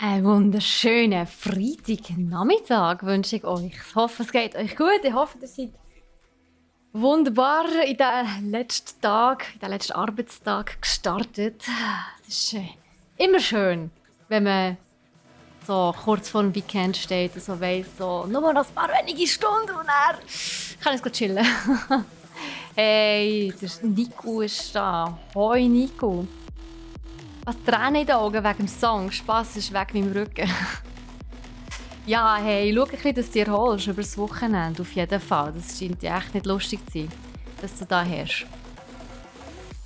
Einen wunderschönen Freitagnachmittag wünsche ich euch. Ich hoffe, es geht euch gut. Ich hoffe, ihr seid wunderbar in den letzten Tag, in den letzten Arbeitstag gestartet. Es ist immer schön, wenn man so kurz vor dem Weekend steht und so weiss, so, nur noch ein paar wenige Stunden und dann kann ich gut chillen. Hey, der Nico ist da. Hoi Nico. Was Tränen in den Augen wegen dem Song? Spass ist weg meinem Rücken. Ja, hey, schau ein bisschen, dass du dich erholst über das Wochenende. Auf jeden Fall. Das scheint dir echt nicht lustig zu sein, dass du da hast.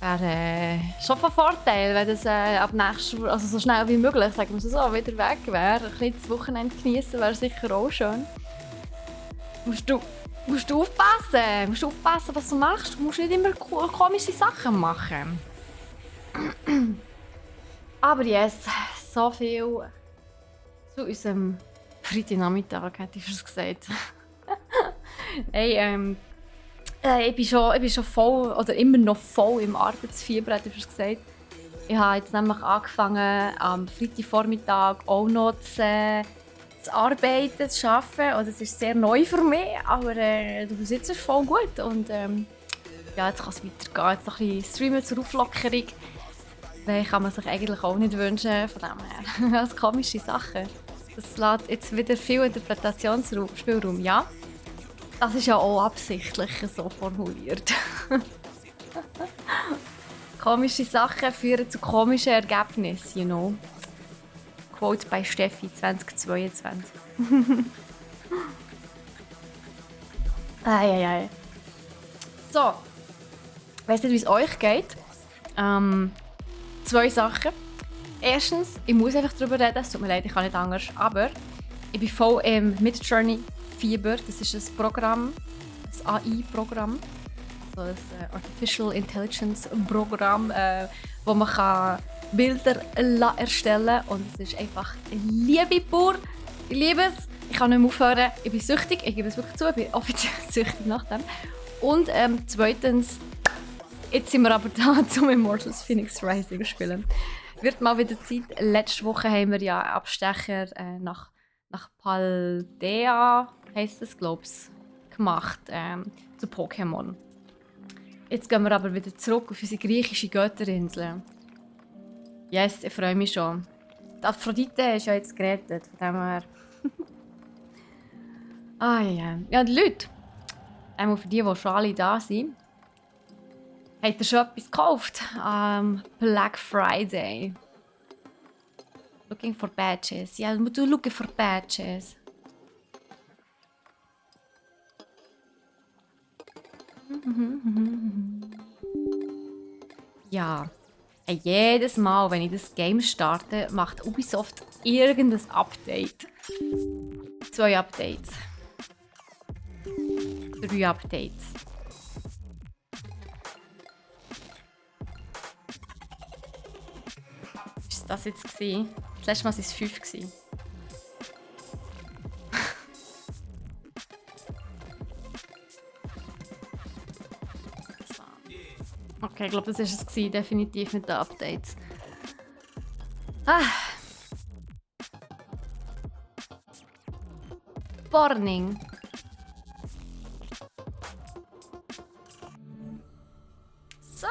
Wäre schon von Vorteil, wenn das ab nächster also so schnell wie möglich, sagen wir es so, wieder weg wäre. Ein bisschen das Wochenende genießen wäre sicher auch schön. Musst du aufpassen. Musst du aufpassen, was du machst. Du musst nicht immer komische Sachen machen. Aber yes, so viel zu unserem Freitagnachmittag, hätte ich fast gesagt. Hey, ich bin schon voll, oder immer noch voll im Arbeitsfieber, hätte ich fast gesagt. Ich habe jetzt nämlich angefangen, am Freitagvormittag auch noch zu arbeiten, zu arbeiten. Und das ist sehr neu für mich, aber du sitzt voll gut. Und ja, jetzt kann es weitergehen. Jetzt noch ein bisschen streamen zur Auflockerung. Nein, kann man sich eigentlich auch nicht wünschen, von dem her. Das komische Sachen. Das lässt jetzt wieder viel Interpretationsspielraum, ja? Das ist ja auch absichtlich so formuliert. Komische Sachen führen zu komischen Ergebnissen, you know. Quote bei Steffi 2022. Eieiei. So. Ich weiss nicht, wie es euch geht. Zwei Sachen. Erstens, ich muss einfach darüber reden, es tut mir leid, ich kann nicht anders, aber ich bin voll im Midjourney-Fieber. Das ist ein Programm, ein AI-Programm, also ein Artificial Intelligence-Programm, wo man kann Bilder erstellen kann. Und es ist einfach Liebe pur. Ich liebe es. Ich kann nicht mehr aufhören. Ich bin süchtig, ich gebe es wirklich zu, ich bin offiziell süchtig nach dem. Und zweitens, jetzt sind wir aber da, zum Immortals Phoenix Rising zu spielen. Wird mal wieder Zeit. Letzte Woche haben wir ja einen Abstecher nach Paldea, heisst es, glaube ich, gemacht, zu Pokémon. Jetzt gehen wir aber wieder zurück auf unsere griechische Götterinsel. Yes, ich freue mich schon. Die Aphrodite ist ja jetzt gerettet, von dem her. Ja, die Leute, einmal für die schon alle da sind, habt ihr schon etwas gekauft am Black Friday? Looking for badges. Ja, du looking for badges. Ja, jedes Mal, wenn ich das Game starte, macht Ubisoft irgendein Update. 2 Updates. 3 Updates. Ist das jetzt gewesen? Das letzte Mal waren es 5 gewesen. Okay, ich glaube, das war es gewesen, definitiv mit den Updates. Warning. So.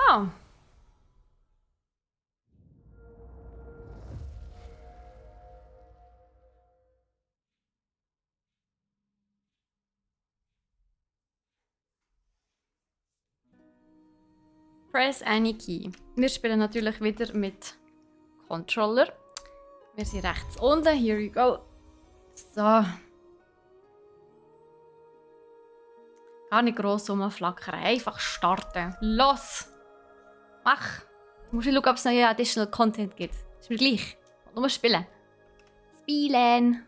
Press any key. Wir spielen natürlich wieder mit Controller. Wir sind rechts unten. Here you go. So. Gar nicht gross rumflackern. Einfach starten. Los! Mach! Du musst schauen, ob es neue Additional Content gibt. Ist mir gleich. Nur spielen. Spielen!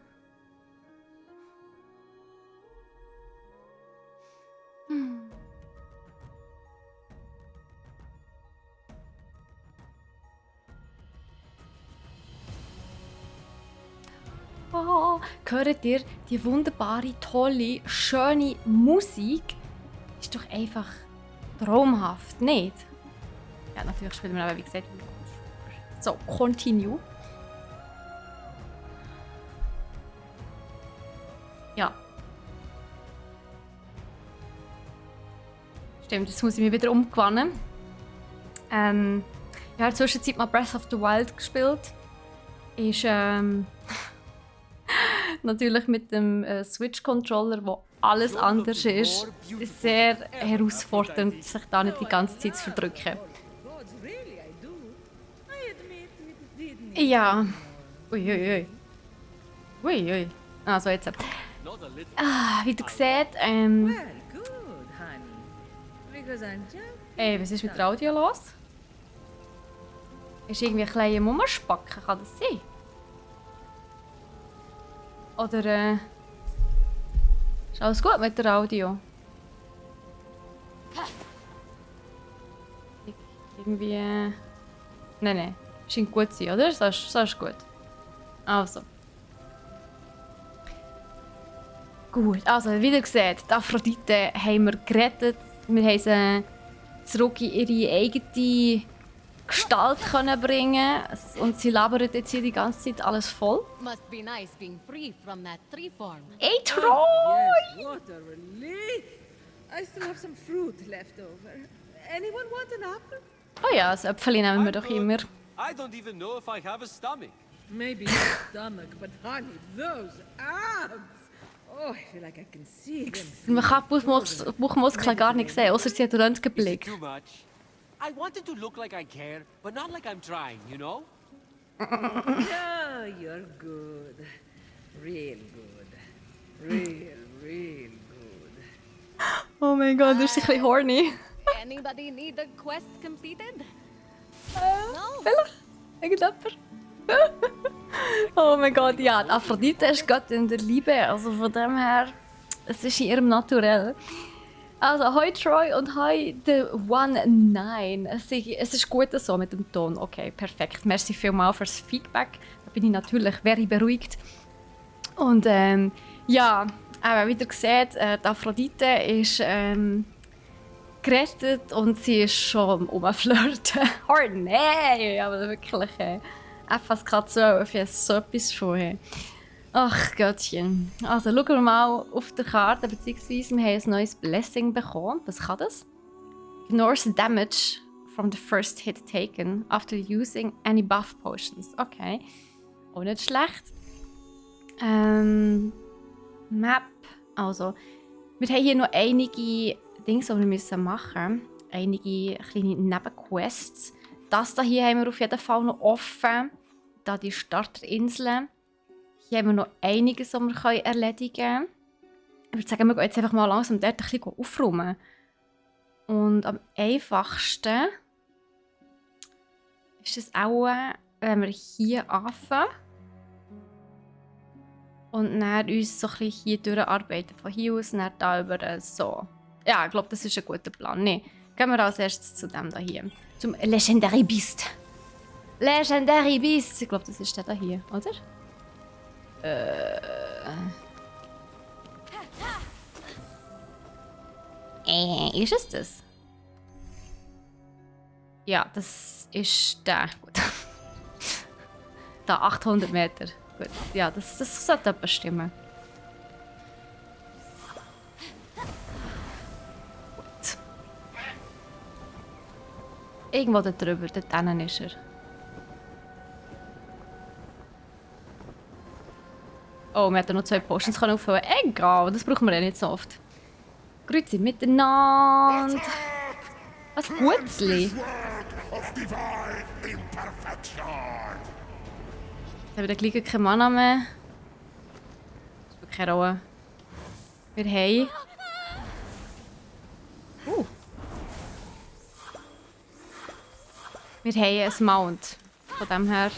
Oh, hört ihr die wunderbare, tolle, schöne Musik? Ist doch einfach traumhaft, nicht? Ja, natürlich spielen wir aber, wie gesagt, so, continue. Ja. Stimmt, jetzt muss ich mich wieder umgewöhnen. Ich habe in der Zwischenzeit mal Breath of the Wild gespielt. Ist natürlich mit dem Switch-Controller, wo alles anders ist, sehr herausfordernd, sich da nicht die ganze Zeit zu verdrücken. Ja. Uiuiui. Uiui. Also jetzt. Wie du siehst, was ist mit der Audio los? Ist irgendwie ein kleiner Mummerspacken, kann das sein? Oder ist alles gut mit der Audio? Irgendwie... Nein. Scheint gut zu sein, oder? So ist gut. Also. Gut, also wie ihr seht, die Aphrodite haben wir gerettet. Wir haben sie zurück in ihre eigene Gestalt können bringen. Und sie labern jetzt hier die ganze Zeit alles voll. Must be nice being free from that tree farm. Hey, Troy! Yes, what a relief! I still have some fruit left over. Anyone want an apple? Oh ja, das Äpfel nehmen wir doch immer. I don't even know if I have a stomach. Maybe your stomach, but honey, those abs! Oh, I feel like I can see them. Man kann die Bauchmuskeln gar nicht sehen, außer sie hat einen Is Röntgenblick. it too much? I wanted to look like I care, but not like I'm trying, you know? No, you're good. Real good. Real good. Oh mein Gott, du bist ein bisschen horny. Anybody need a quest completed? Vielleicht? Irgendjemand? Oh mein Gott, ja, die Aphrodite ist Gott in der Liebe, also von dem her, es ist in ihrem Naturell. Also, hoi Troy und hoi The One Nine. Es ist gut so mit dem Ton. Okay, perfekt. Merci vielmals fürs Feedback. Da bin ich natürlich very beruhigt. Und ja, wie ihr seht, die Aphrodite ist gerettet und sie ist schon umflirten. Oh nein, aber wirklich FSK 12, ja, so etwas von. Ach Göttchen. Also schauen wir mal auf der Karte, beziehungsweise wir haben ein neues Blessing bekommen. Was kann das? Ignores damage from the first hit taken after using any buff potions. Okay. Auch nicht schlecht. Map. Also, wir haben hier noch einige Dinge, die wir machen müssen. Einige kleine Nebenquests. Das hier haben wir auf jeden Fall noch offen. Da die Starterinseln. Hier haben wir noch einiges, das wir erledigen können. Ich würde sagen, wir gehen jetzt einfach mal langsam dort ein bisschen aufräumen. Und am einfachsten ist es auch, wenn wir hier anfangen und dann uns so ein bisschen hier durcharbeiten. Von hier aus, dann da über so. Ja, ich glaube, das ist ein guter Plan. Nee, gehen wir als erstes zu dem hier. Zum Legendary Beast. Legendary Beast. Ich glaube, das ist der hier, oder? Ist es das? Ja, das ist der. Gut. Da 800 Meter. Gut. Ja, das sollte etwas stimmen. Gut. Irgendwo da drüber, dort hinten ist er. Oh, wir hätten noch 2 Potions auffüllen können. Egal, das brauchen wir ja nicht so oft. Grüezi miteinander. Was Gutzli. Jetzt haben wir gleich keinen Mana mehr. Das spielt keine Rolle. Wir haben... Wir haben ein Mount. Von dem her...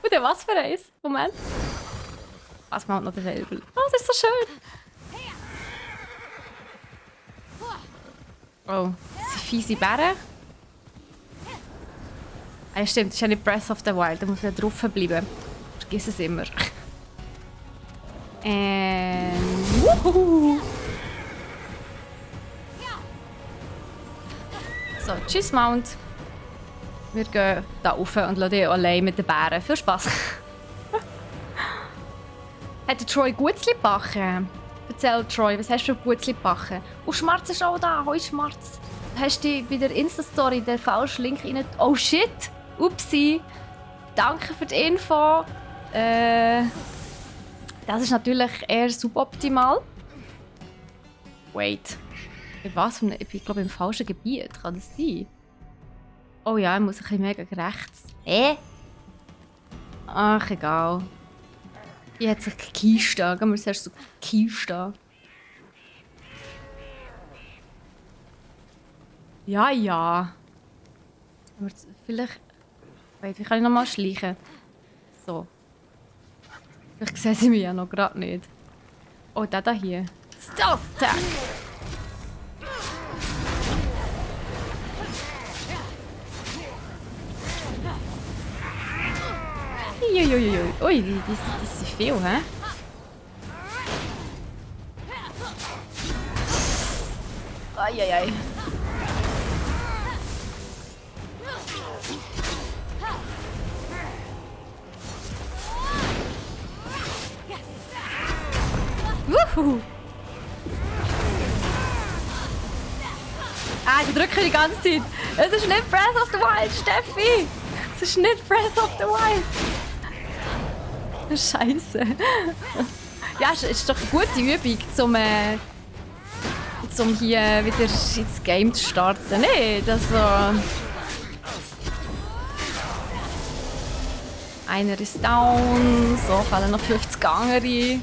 Und was für eins? Moment. Das Mount noch available. Oh, das ist so schön. Oh, das sind fiese Bären. Ah, ja, stimmt, das ist ja nicht Breath of the Wild, da muss man drauf bleiben. Ich vergesse es immer. Wuhu! So, tschüss Mount. Wir gehen da rauf und lassen dich allein mit den Bären. Viel Spaß. Hat der Troy Gutzli gebacken? Erzähl, Troy, was hast du für Gutzli gebacken? Und Schmarz ist auch da. Hoi, Schmarz. Hast du bei der Insta-Story den falschen Link rein... Oh, shit! Upsi! Danke für die Info. Das ist natürlich eher suboptimal. Wait. Ich bin, glaube ich, im falschen Gebiet. Kann das sein? Oh ja, ich muss ein bisschen mega rechts. Ach, egal. Hier hat sich Kiste. Gehen wir zuerst so Kiste. Ja, ja. Aber vielleicht... Wait, wie kann ich nochmal schleichen? So. Vielleicht sehen sie mich ja noch gerade nicht. Oh, der da hier. Stealth Attack! Uiuiui. Ui, die sind viel, hä? Eieiei. Wuhu! Ich drücke die ganze Zeit. Es ist nicht Breath of the Wild, Steffi! Es ist nicht Breath of the Wild! Scheiße. Ja, es ist doch eine gute Übung, um hier wieder ins Game zu starten. Nicht? Also... Einer ist down, so fallen noch 50 andere.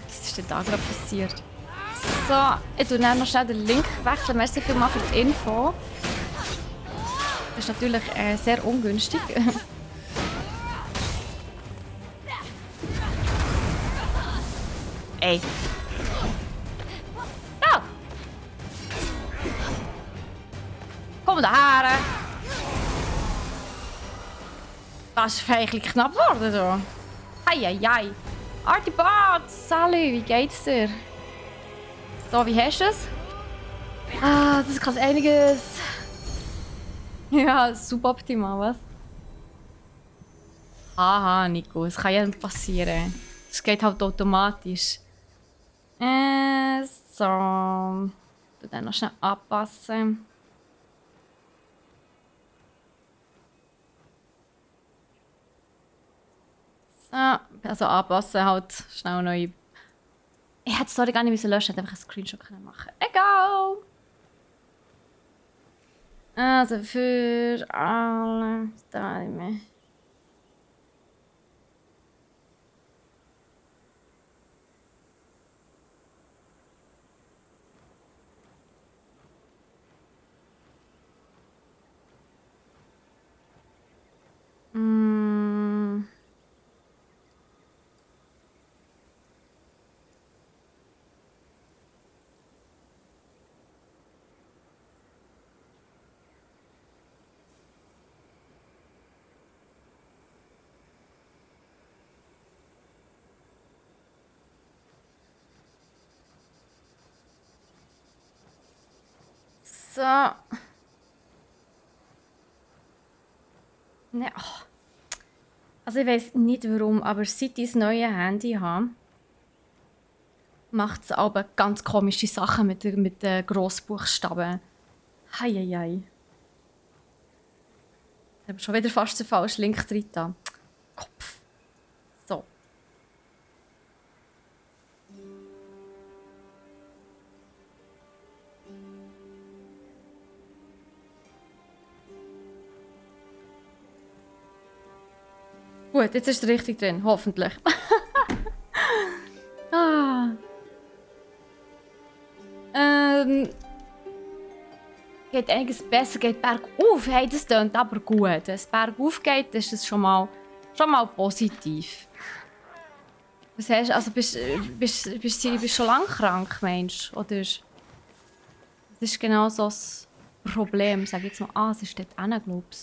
Was ist denn da gerade passiert? So, ich tue dann noch schnell den Link wechseln. Merci vielmals für die Info. Das ist natürlich sehr ungünstig. Ey. Ja! Komm daher! Das ist vielleicht knapp geworden so. Heieiei. Artibot! Sally, wie geht's dir? So, wie hast du es? Das kann einiges. Ja, suboptimal, was? Aha, Nico, es kann ja passieren. Es geht halt automatisch. So. Ich dann noch schnell anpassen. So, also anpassen, halt schnell neu. Ich hätte die Story gar nicht löschen, hätte einfach einen Screenshot machen. Egal! Also für alle Teilnehmer. So. Ne, oh. Also ich weiß nicht warum, aber seit ich das neue Handy habe, macht es aber ganz komische Sachen mit den Grossbuchstaben. Heieiei. Ich habe schon wieder fast den falschen Link drin. Kopf. So. Gut, jetzt ist es richtig drin, hoffentlich. Geht einiges besser, geht bergauf. Hey, das klingt aber gut. Wenn es bergauf geht, ist das schon mal positiv. Was hast du? Also bist du schon lange krank, meinst du? Oder das ist genau so das Problem. Sag jetzt mal, es ist dort hinten, glaube ich.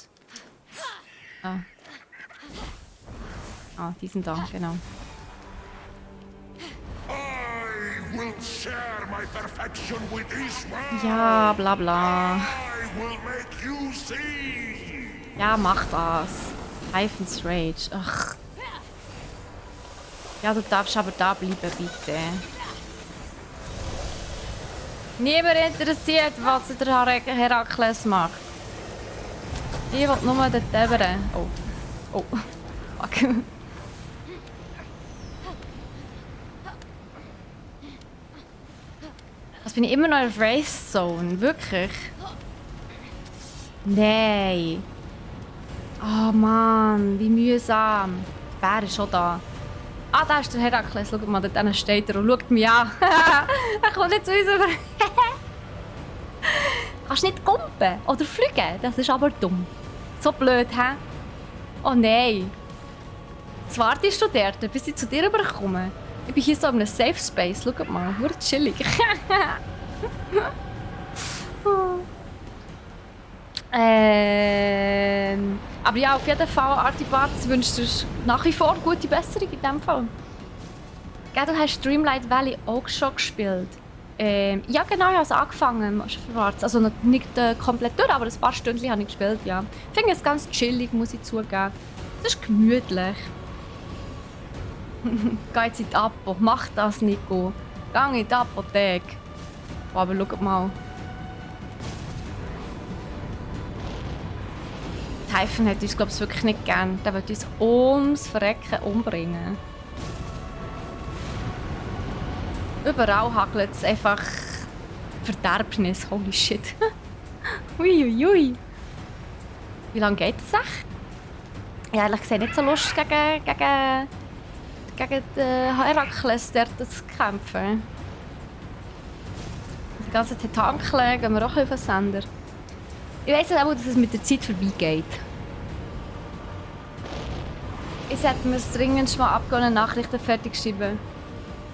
Die sind da, genau. my perfection with Israel. Ja, bla bla. I will make you see. Ja, mach das. Typhon's Rage. Ach. Ja, du darfst aber da bleiben, bitte. Niemand interessiert, was der Herakles macht. Ich will nur den Teberen. Oh. Oh. Fuck. Was bin ich immer noch in der Race Zone? Wirklich? Nein. Oh Mann, wie mühsam. Der Bär ist schon da. Ah, da ist der Herakles. Schaut mal, da steht er und schaut mich an. Er kommt nicht zu uns über. Kannst nicht kumpen oder fliegen? Das ist aber dumm. So blöd, hä? Oh nein. Jetzt wartest du dort, bis ich zu dir rüberkomme. Ich bin hier so in einem Safe Space. Schaut mal, nur chillig. Aber ja, auf jeden Fall, Artibates wünscht dir nach wie vor gute Besserung in diesem Fall. Gell, du hast Dreamlight Valley auch schon gespielt. Ja genau, ich habe es angefangen. Also noch nicht komplett durch, aber ein paar Stunden habe ich gespielt, ja. Ich finde es ganz chillig, muss ich zugeben. Es ist gemütlich. Geh jetzt in die Apo. Mach das, Nico. Geh in die Apotheke. Oh, aber schaut mal. Typhon hat uns, glaube ich, wirklich nicht gern. Der will uns ums Verrecken umbringen. Überall hagelt es einfach Verderbnis. Holy shit. Uiuiui. Wie lange geht das echt? Ja, ehrlich gesagt nicht so Lust gegen den Herakles dort zu kämpfen. Die ganze Tentakel gehen wir auch auf den Sender. Ich weiss auch, dass es mit der Zeit vorbeigeht. Ich sollte mir es dringend mal abgewöhnen, Nachrichten fertig schreiben.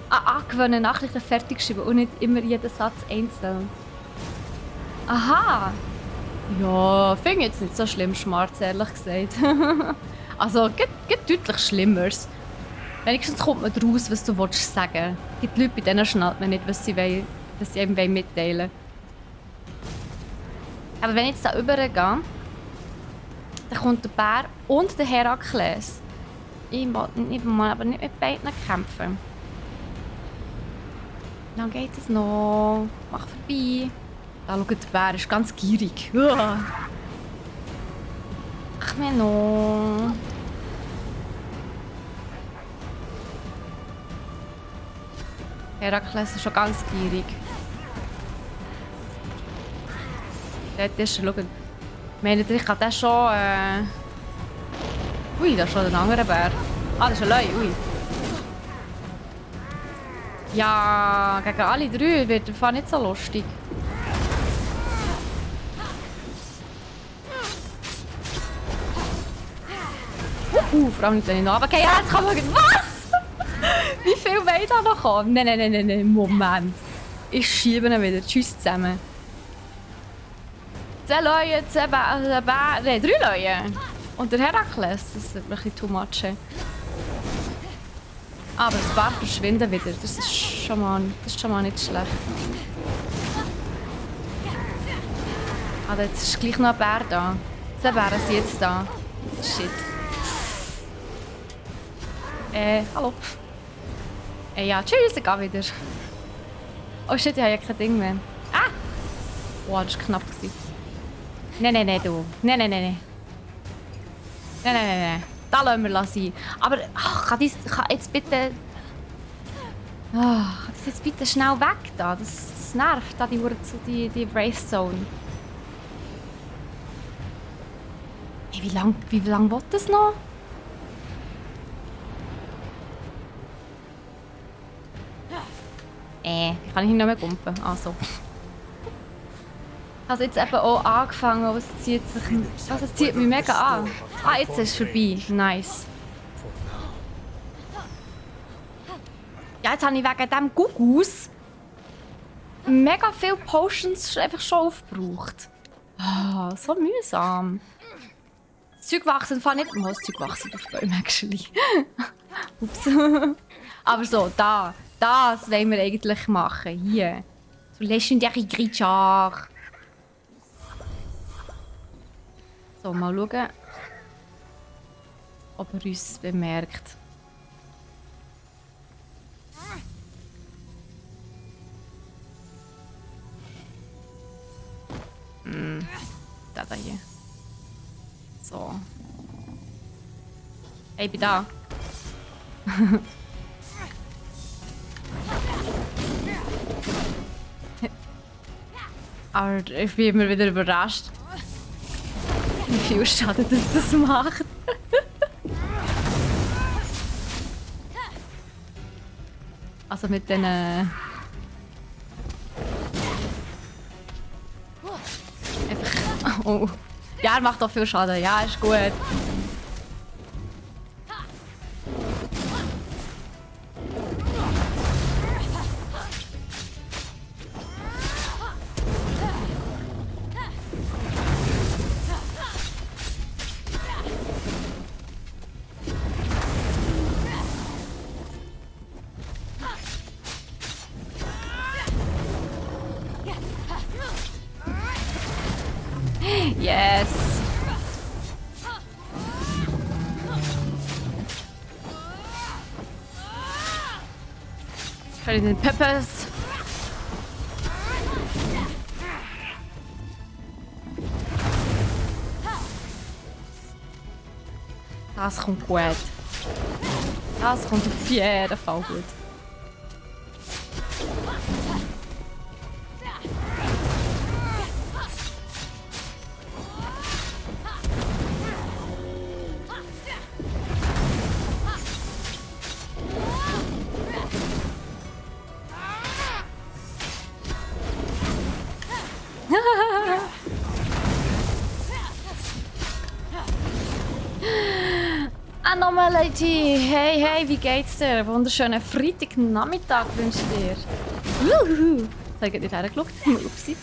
Angewöhnen, Nachrichten fertig schreiben und nicht immer jeden Satz einzeln. Aha! Ja, finde ich jetzt nicht so schlimm, Schmarz, ehrlich gesagt. Also, geht deutlich Schlimmeres. Wenigstens kommt man daraus, was du sagen willst. Die Leute, bei denen schnallt man nicht, was sie einem mitteilen wollen. Aber wenn ich jetzt da rübergehe, dann kommt der Bär und der Herakles. Ich will aber nicht mit beiden kämpfen. Dann geht es noch. Mach vorbei. Da schaut der Bär, ist ganz gierig. Mach mir noch. Herakles ist schon ganz gierig. Dort ist er, schaut. Meint ihr, ich kann den schon. Ui, da ist schon ein anderer Bär. Ah, das ist ein Löwe, ui. Ja, gegen alle drei wird der Fall nicht so lustig. Vor allem nicht, wenn ich noch runtergehe. Ja, jetzt kann man... Was? Wie viel wollen da noch kommen? Nein, Moment. Ich schiebe ihn wieder. Tschüss zusammen. 2 Leute, 2 Bären, 3 Leute. Und der Herakles, das ist ein bisschen too much. Aber das Bär verschwinden wieder. Das ist schon mal nicht schlecht. Aber jetzt ist gleich noch ein Bär da. 2 Bären sind jetzt da. Shit. Hallo. Ja, tschüss, ich gehe wieder. Oh shit, ich habe ja kein Ding mehr. Ah! Wow, das war knapp. Nein, du. Nein. Da lassen wir sein. Aber kann jetzt bitte... kann das jetzt bitte schnell weg da? Das nervt, da die Race Zone. Hey, wie lang will das noch? Ich kann nicht mehr kumpen. Also. Ich habe jetzt eben auch angefangen, aber es zieht mich mega an. Ah, jetzt ist es vorbei. Nice. Ja, jetzt habe ich wegen diesem Gugus mega viele Potions einfach schon aufgebraucht. Ah, so mühsam. Das Zeug wachsen, fand nicht mal das Zeug wachsen auf Bäumen, actually. Ups. Aber so, das wollen wir eigentlich machen. Hier. So Legendary Creature. So, mal schauen, ob er uns bemerkt. Da hier. So. Hey, ich bin da. Aber ich bin immer wieder überrascht, wie viel Schaden das macht. Also mit den... Einfach... Oh. Ja, er macht auch viel Schaden. Ja, ist gut. Yes! Für den Peppers. Das kommt gut. Das kommt auf jeden Fall gut. Nochmal, Leute. Hey, hey, wie geht's dir? Wunderschönen Freitagnachmittag wünsche ich dir. Juhu. Das habe ich nicht hergeschaut. Upsi.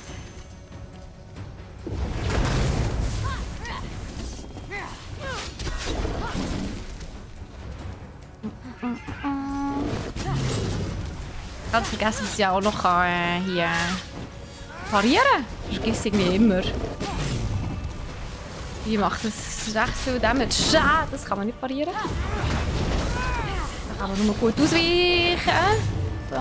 Ganz vergessen, dass ich auch noch hier parieren kann. Das vergesse ich irgendwie immer. Wie macht das recht viel Damage? Das kann man nicht parieren. Da kann man nur gut ausweichen. So.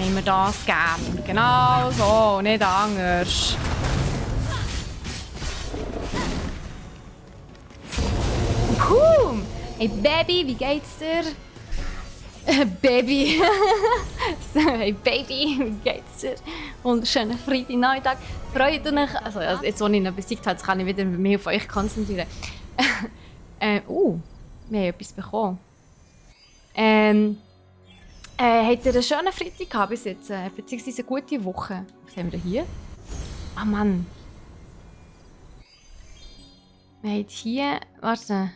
Haben wir das gegeben. Genau so, nicht anders. Puh. Hey Baby, wie geht's dir? Baby. Hey Baby, wie geht's dir? Wunderschönen Freitagnachmittag. Freut euch. Also jetzt, wo ich ihn besiegt habe, kann ich wieder mehr auf euch konzentrieren. Wir haben etwas bekommen. Habt ihr einen schönen Freitag gehabt bis jetzt? Beziehungsweise eine gute Woche? Was haben wir hier? Ah Mann. Wir haben hier... Warte.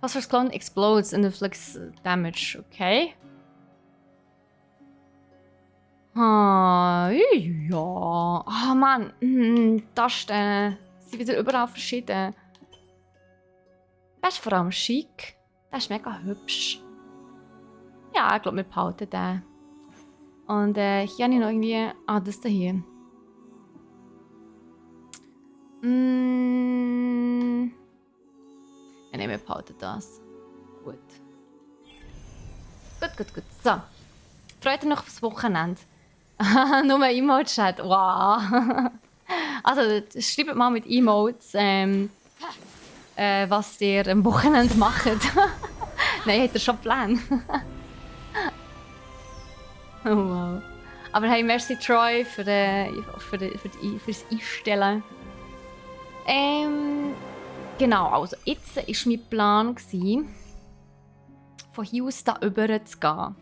Phosphorus Clone explodes and inflicts damage. Okay. Ah, ja. Ah Mann. Tasten sind wieder überall verschieden. Das ist vor allem schick. Das ist mega hübsch. Ja, ich glaube, wir behalten den. Und hier habe ich noch irgendwie... Ah, das da hier. Nein, wir behalten das. Gut. Gut. So. Freut ihr noch aufs Wochenende? Nur ein Emote-Chat. Wow. Also, schreibt mal mit Emotes, was ihr am Wochenende macht. Nein, habt ihr schon Pläne? Oh wow. Aber hey, merci Troy fürs Einstellen. Genau, also jetzt war mein Plan, von hier aus da rüber zu gehen.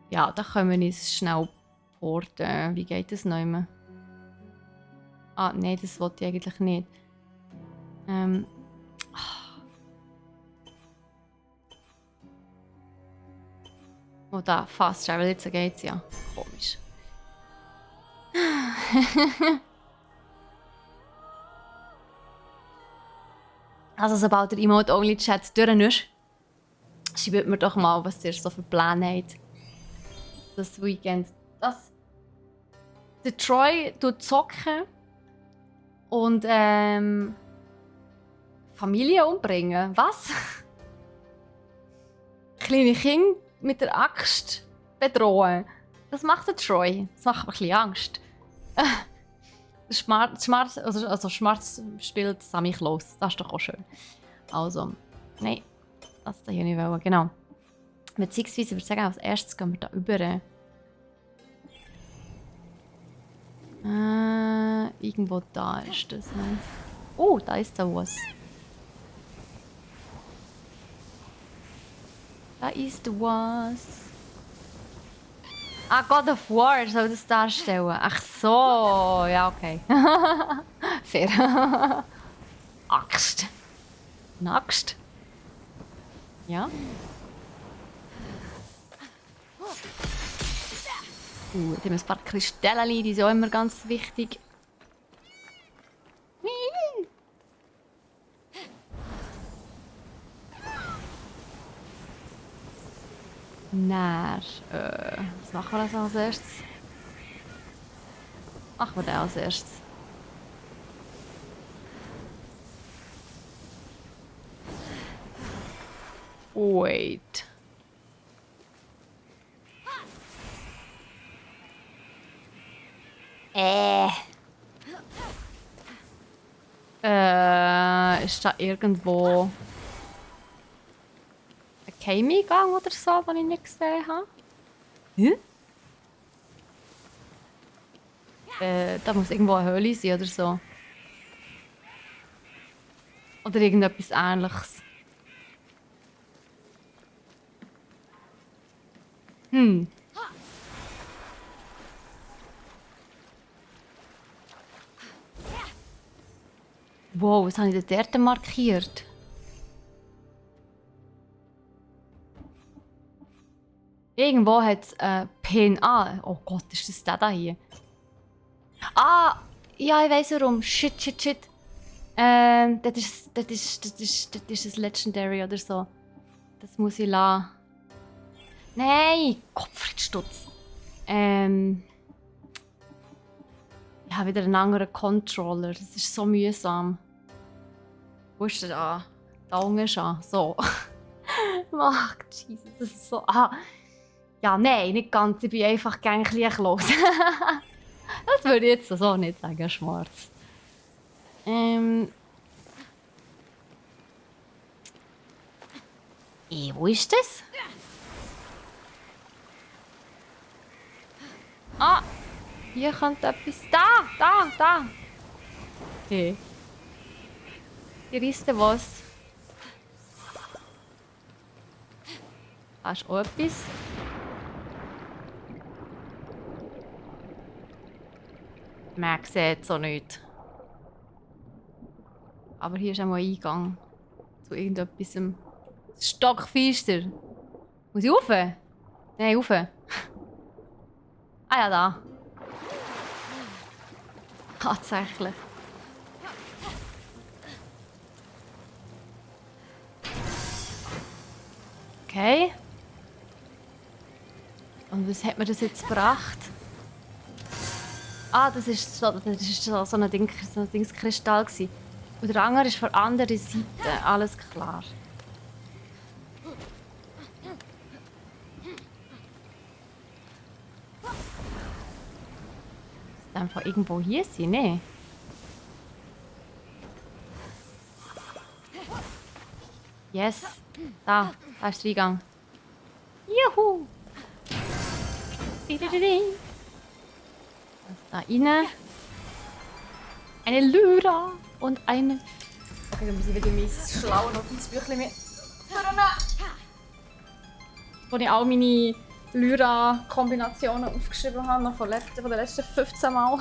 Ja, da können wir uns schnell porten. Wie geht das noch immer? Ah, nein, das wollte ich eigentlich nicht. Oh, da, Fast Travel, jetzt geht's ja. Komisch. Also, sobald der Emote-Only-Chat durch ist, schreibt mir doch mal, was ihr so für Pläne habt. Das Weekend. Der Troy tut zocken und Familie umbringen. Was? Kleine Kinder mit der Axt bedrohen. Das macht der Troy. Das macht mir ein bisschen Angst. Schmarz spielt Sammy Klaus. Das ist doch auch schön. Also, nein, das da hier nicht wollen. Genau. Beziehungsweise, ich würde sagen, als erstes gehen wir da über. Irgendwo da ist das. Ne? Oh, da ist da was. Da ist was. Ah, God of War soll das darstellen. Ach so, ja, okay. Fair. Axt. Eine Axt. Ja. Jetzt haben wir ein paar Kristalle, die sind auch immer ganz wichtig. Was machen wir also als erstes? Machen wir den als erstes. Wait. Ist da irgendwo ein Geheimgang oder so, den ich nicht gesehen habe? Hä? Da muss irgendwo eine Höhle sein oder so. Oder irgendetwas Ähnliches. Wow, was habe ich denn dort markiert? Irgendwo hat es Pin. Ah, oh Gott, ist das der da hier? Ah, ja, ich weiss warum. Shit. Das ist das Legendary oder so. Das muss ich lassen. Nein, Kopfstutz. Ich habe wieder einen anderen Controller. Das ist so mühsam. Wo ist der da? Da unten schon. So. Ach, Jesus, das ist so. Ah. Ja, nein, nicht ganz. Ich bin einfach gerne ein bisschen los. Das würde ich jetzt so nicht sagen, Schwarz. Wo ist das? Ah! Hier kommt etwas. Da! Okay. Hier ist da was. Da ist auch etwas. Man sieht so nicht. Aber hier ist auch mal ein Eingang zu irgendetwas. Stockfeister. Muss ich rauf? Nein, rauf. Ah ja, da. Tatsächlich. Okay. Und was hat mir das jetzt gebracht? Ah, das ist so ein Dingskristall gewesen. Und der andere ist von der anderen Seite. Alles klar. Ist einfach irgendwo hier sein, ne? Yes. Da ist der Eingang. Juhu! Da rein. Eine Lyra und eine... Okay, dann muss ich wieder mein schlaues Notizbüchlein mit... Wo ich all meine Lyra-Kombinationen aufgeschrieben habe, noch von den letzten 15 Mal.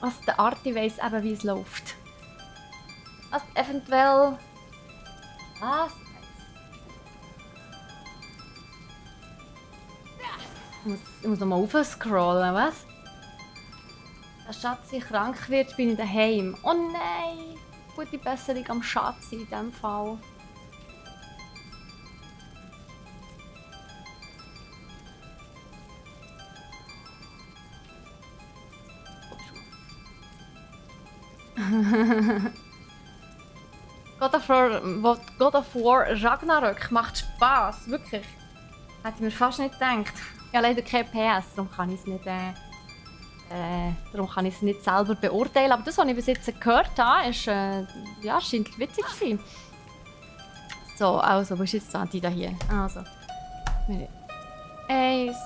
Also der Arti weiss eben, wie es läuft. Also eventuell... Was? Ich muss nochmal aufscrollen, was? Wenn Schatzi krank wird, bin ich daheim. Oh nein! Gute Besserung am Schatzi in diesem Fall. God of War Ragnarök macht Spaß, wirklich. Hätte ich mir fast nicht gedacht. Ich habe leider kein PS, darum kann ich es nicht selber beurteilen. Aber das, was ich bis jetzt gehört habe, ist, ja, scheint witzig zu sein. So, also, wo ist jetzt die da hier? Also, 1,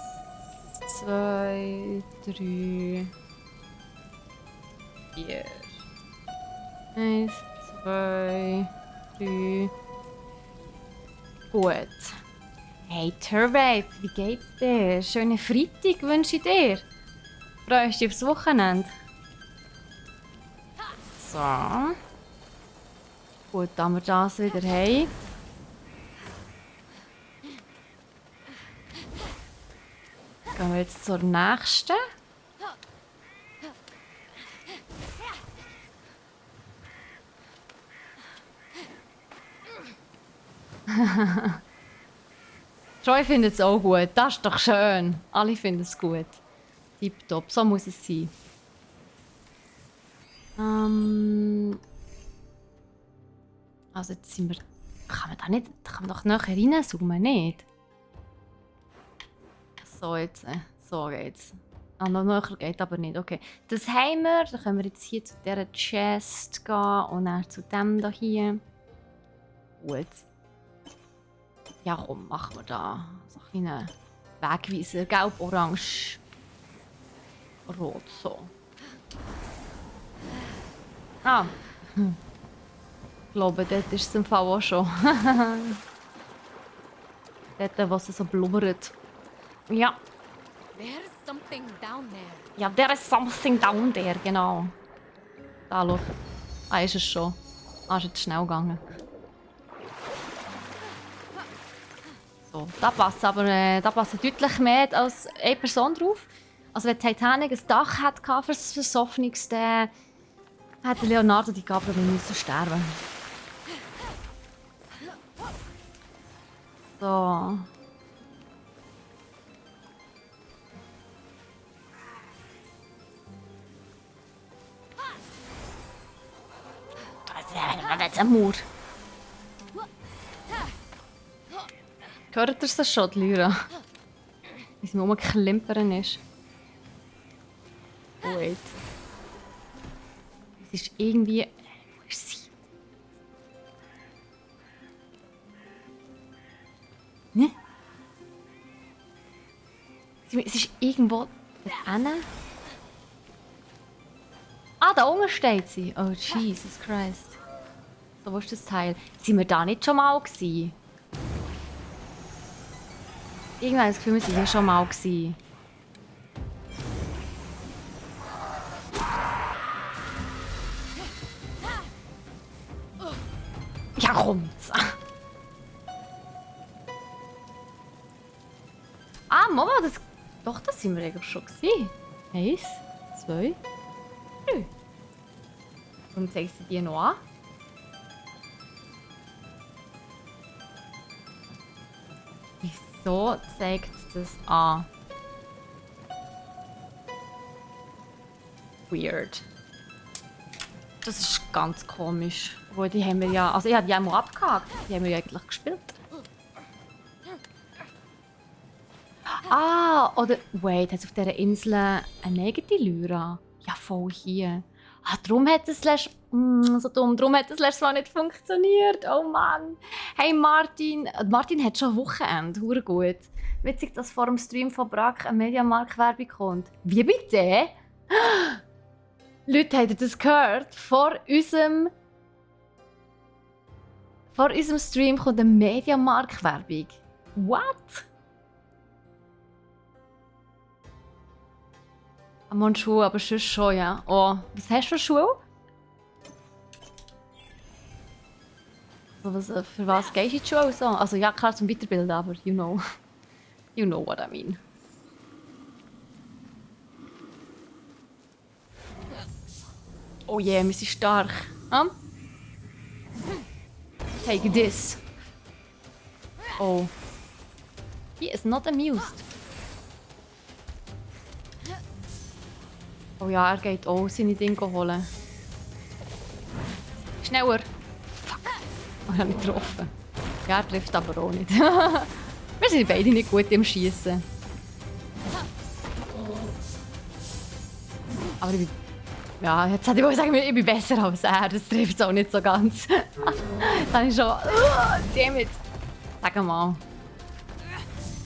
2, 3, 4. 1, 2, 3. Gut. Hey Turbabe, wie geht's dir? Schönen Freitag wünsche ich dir. Freust du dich aufs Wochenende? So. Gut, dann haben wir das wieder heim. Gehen wir jetzt zur nächsten. Troy findet es auch gut. Das ist doch schön. Alle finden es gut. Tipptopp. So muss es sein. Also jetzt sind wir... Kann man doch näher reinzoomen, nicht? So, jetzt. So geht's. Ah, noch näher geht aber nicht. Okay. Das haben wir. Dann können wir jetzt hier zu dieser Chest gehen und dann zu dem da hier. Gut. Ja komm, machen wir da so einen kleinen Wegweiser. Gelb, orange, rot, so. Ah. Ich glaube, dort ist es im Fall auch schon. Dort, was es so blubbert. Ja. There's something down there. Ja, there is something down there, genau. Da, schau. Ah, ist es schon. Ah, ist jetzt schnell gegangen. So, da passt aber da passt deutlich mehr als eine Person drauf. Also wenn Titanic ein Dach hatte für das Versoffnungs, dann hätte Leonardo DiCaprio müssen sterben. So. Das ist ein Mauer. Hört ihr das schon, die Lyra? Wie sie rumklimpern ist. Wait. Es ist irgendwie... Wo ist sie? Ne? Es ist irgendwo da hinten. Ah, da oben steht sie. Oh, Jesus Christ. So, wo ist das Teil? Sind wir da nicht schon mal gewesen? Irgendwann habe ich das Gefühl, wir waren hier schon mal gewesen. Ja, kommt's. Ah, Mama, das... Doch, das sind wir eigentlich schon gewesen. 1, 2, 3. Warum zeigst du die noch an? Wieso zeigt es das an? Weird. Das ist ganz komisch. Obwohl, die haben wir ja... Also ich habe die einmal abgehakt. Die haben wir ja eigentlich gespielt. Ah, oder... Wait, hat es auf dieser Insel eine negative Lyra? Ja, voll hier. Ah, darum hat es so dumm. Darum hat es letztes Mal nicht funktioniert. Oh Mann. Hey Martin. Martin hat schon Wochenende. Hure gut. Witzig, dass vor dem Stream von Brack eine Mediamarkt-Werbung kommt. Wie bitte? Leute, habt ihr das gehört? Vor unserem Stream kommt eine Mediamarkt-Werbung. What? Am Schuhe, aber sonst schon, ja. Oh, was hast du für Schuhe? Also für was gehst du in die Schuhe so? Also ja, klar zum Weiterbilden, aber you know what I mean. Oh yeah, wir sind stark. Hm? Take this. Oh. He is not amused. Oh ja, er geht auch seine Dinge holen. Schneller! Fuck! Oh, ich habe nicht getroffen. Ja, er trifft aber auch nicht. Wir sind beide nicht gut im Schießen. Aber ich bin... Ja, jetzt hätte ich wohl sagen, ich bin besser als er. Das trifft es auch nicht so ganz. Dann ist schon... Damn it! Sag mal.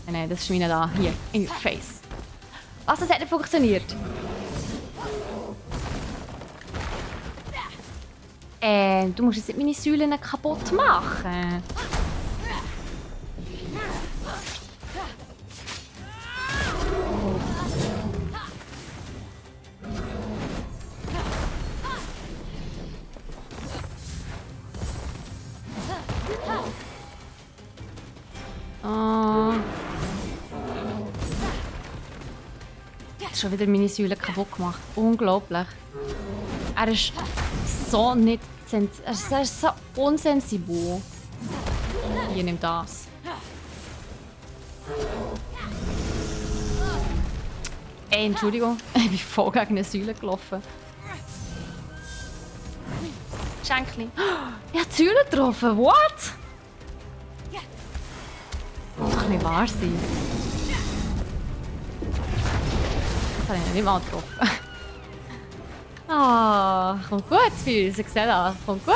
Nein, das ist meine da. Hier, in your face. Was, das hat nicht funktioniert? Du musst jetzt nicht meine Säulen kaputt machen. Jetzt schon wieder meine Säulen kaputt gemacht. Unglaublich. Er ist so nicht er ist so unsensibel. Hier, nimm das. Ey, Entschuldigung. Ich bin voll gegen eine Säule gelaufen. Schenkli. Ich habe die Säule getroffen. What? Das kann nicht wahr sein. Das habe ich noch nicht mal getroffen. Ah, kommt gut für uns. Ich sehe das. Kommt gut.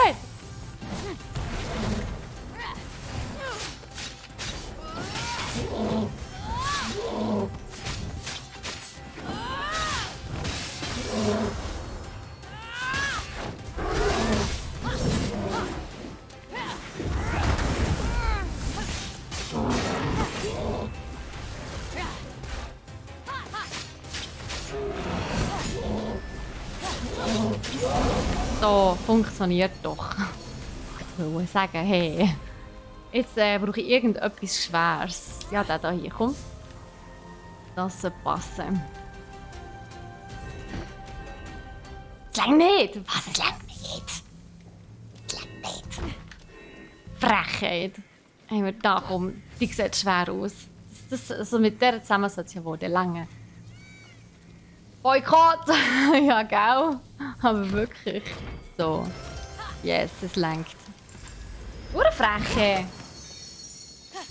So, funktioniert doch. Ich wollte sagen, hey, jetzt brauche ich irgendetwas Schweres. Ja, der da hier, komm. Das soll passen. Es längt nicht! Was, es längt nicht? Es längt nicht. Frechheit. Haben wir da, komm, die sieht schwer aus. Also mit der zusammen sollte es ja wohl lange. Boykott! Ja, gell? Aber wirklich. So. Yes, es lenkt. Urfreche!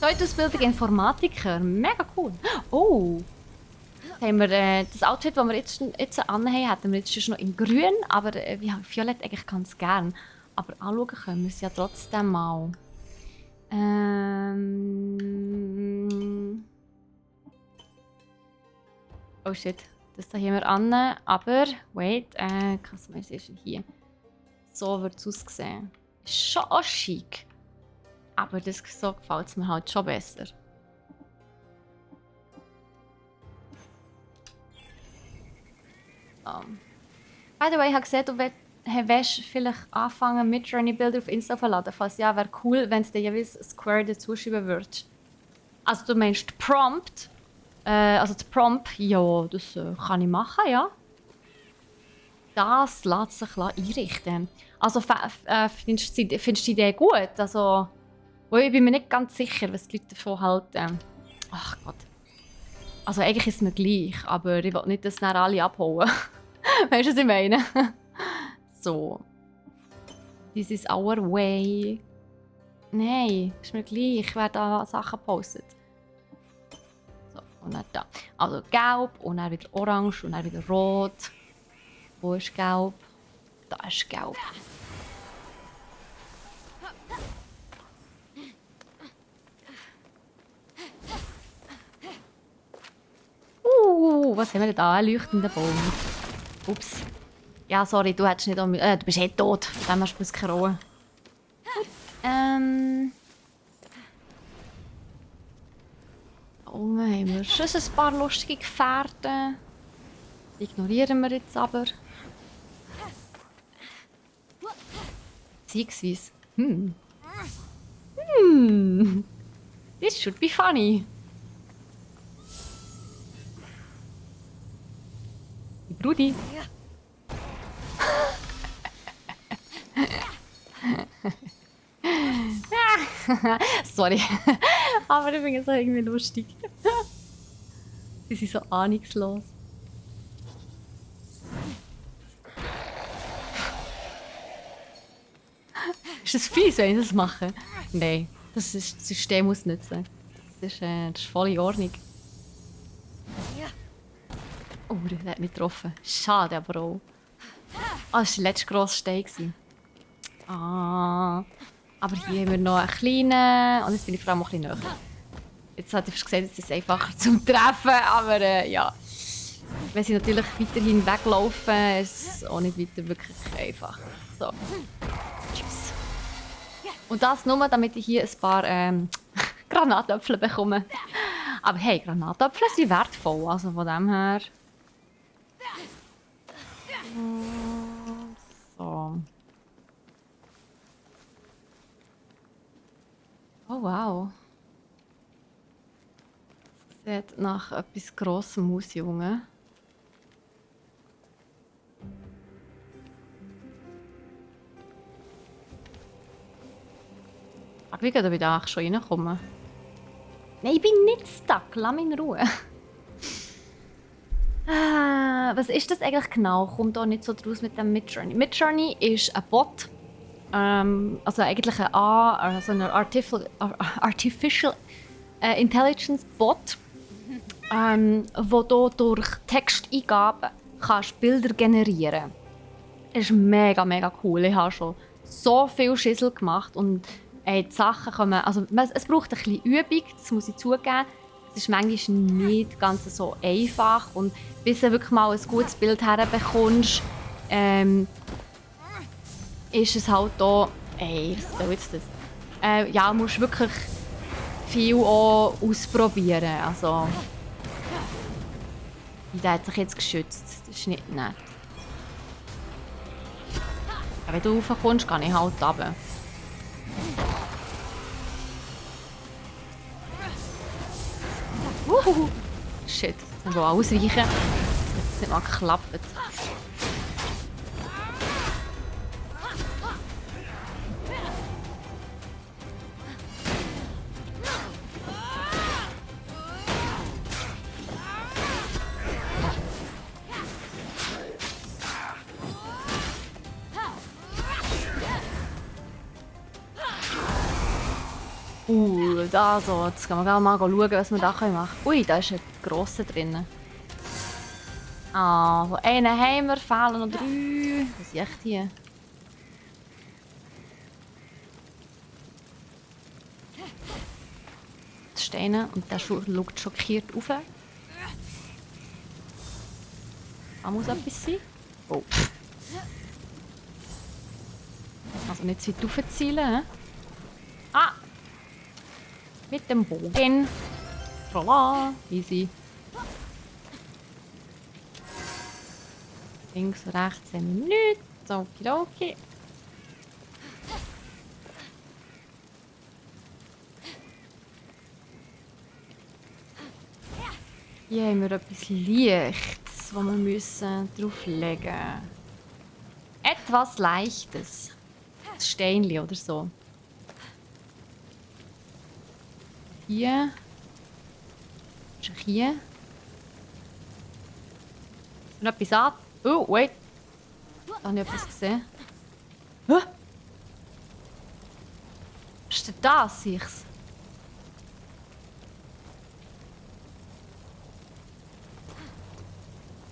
Ausbildung Informatiker. Mega cool. Oh! Haben wir, das Outfit, das wir jetzt anhaben, hatten wir jetzt schon noch in grün, aber Violett eigentlich ganz gern. Aber anschauen können wir es ja trotzdem mal. Oh shit. Das da haben wir an, aber, wait, Customization hier. So wird es aussehen. Ist schon auch chic. Aber das so gefällt es mir halt schon besser. By the way, ich habe gesehen, du willst vielleicht anfangen mit Journey-Bilder auf Insta verladen. Falls ja, wäre cool, wenn du dir jeweils Square dazu schreiben würdest. Also du meinst Prompt? Also der Prompt, ja, das kann ich machen, ja. Das lässt sich einrichten. Also findest du die Idee gut? Also, ich bin mir nicht ganz sicher, was die Leute davon halten. Ach Gott. Also eigentlich ist es mir gleich, aber ich will nicht, dass dann alle abhauen. Weißt du, was ich meine? So. This is our way. Nein, ist mir gleich, wer da Sachen postet. So, und dann da. Also gelb und dann wieder orange und dann wieder rot. Wo ist gelb? Da ist gelb. Was haben wir denn da? Ein leuchtender Baum. Ups. Ja, sorry, du hättest nicht... du bist eh tot. Von dem hast du keine Ruhe. Da unten haben wir schon ein paar lustige Gefährten. Die ignorieren wir jetzt aber. Beziehungsweise... This should be funny. Brudi. Sorry. Aber ich finde es auch irgendwie lustig. Sie sind so ahnungslos. Ist das fies, wenn ich das mache? Nein, das System muss nützen. Das ist voll in Ordnung. Oh, der hat mich getroffen. Schade aber auch. Ah, das war der letzte grosse Stein. Ah. Aber hier haben wir noch einen kleinen. Und jetzt bin ich vor allem auch ein bisschen näher. Jetzt hatte ich gesagt, es ist einfacher zum Treffen, aber ja. Wenn sie natürlich weiterhin weglaufen, ist es auch nicht weiter wirklich einfach. So. Tschüss. Und das nur, damit ich hier ein paar Granatäpfel bekomme. Aber hey, Granatäpfel sind wertvoll, also von dem her. So. Oh wow. Sieht nach etwas Grossem aus, Junge. Aber wie geht, ob ich da schon reinkomme? Nein, ich bin nicht stuck. Lass mich in Ruhe. Was ist das eigentlich genau? Kommt da nicht so draus mit dem Midjourney. Midjourney ist ein Bot. Also eigentlich ein Artificial Intelligence Bot, wo du durch Texteingaben kannst Bilder generieren. Das ist mega, mega cool. Ich habe schon so viel Schissel gemacht und die Sachen kommen, also es braucht ein bisschen Übung, das muss ich zugeben. Es ist manchmal nicht ganz so einfach und bis du wirklich mal ein gutes Bild herbekommst, ist es halt auch, was soll jetzt das? Ja, du musst wirklich viel auch ausprobieren, also der hat sich jetzt geschützt, das ist nicht nett. Wenn du raufkommst, gehe ich halt runter. Shit, jetzt muss ich ausweichen. Das hat nicht mal geklappt. Da so. Jetzt können wir mal schauen, was wir da machen können. Ui, da ist ein grosser drin. Ah, von einen haben wir, fehlen noch 3. Was ist echt hier? Die Steine und der schaut schockiert rauf. Da muss etwas sein. Oh. Also nicht zu weit raufzielen. Ah! Mit dem Bogen. Voila, easy. Links, rechts haben wir nichts. Okidoki. Hier haben wir etwas Leichtes, das wir müssen drauflegen müssen. Etwas Leichtes. Ein Steinchen oder so. Hier. Ist er hier? Ist noch etwas an? Oh, wait. Da habe ich etwas gesehen. Hä? Ist denn das, sehe ich's?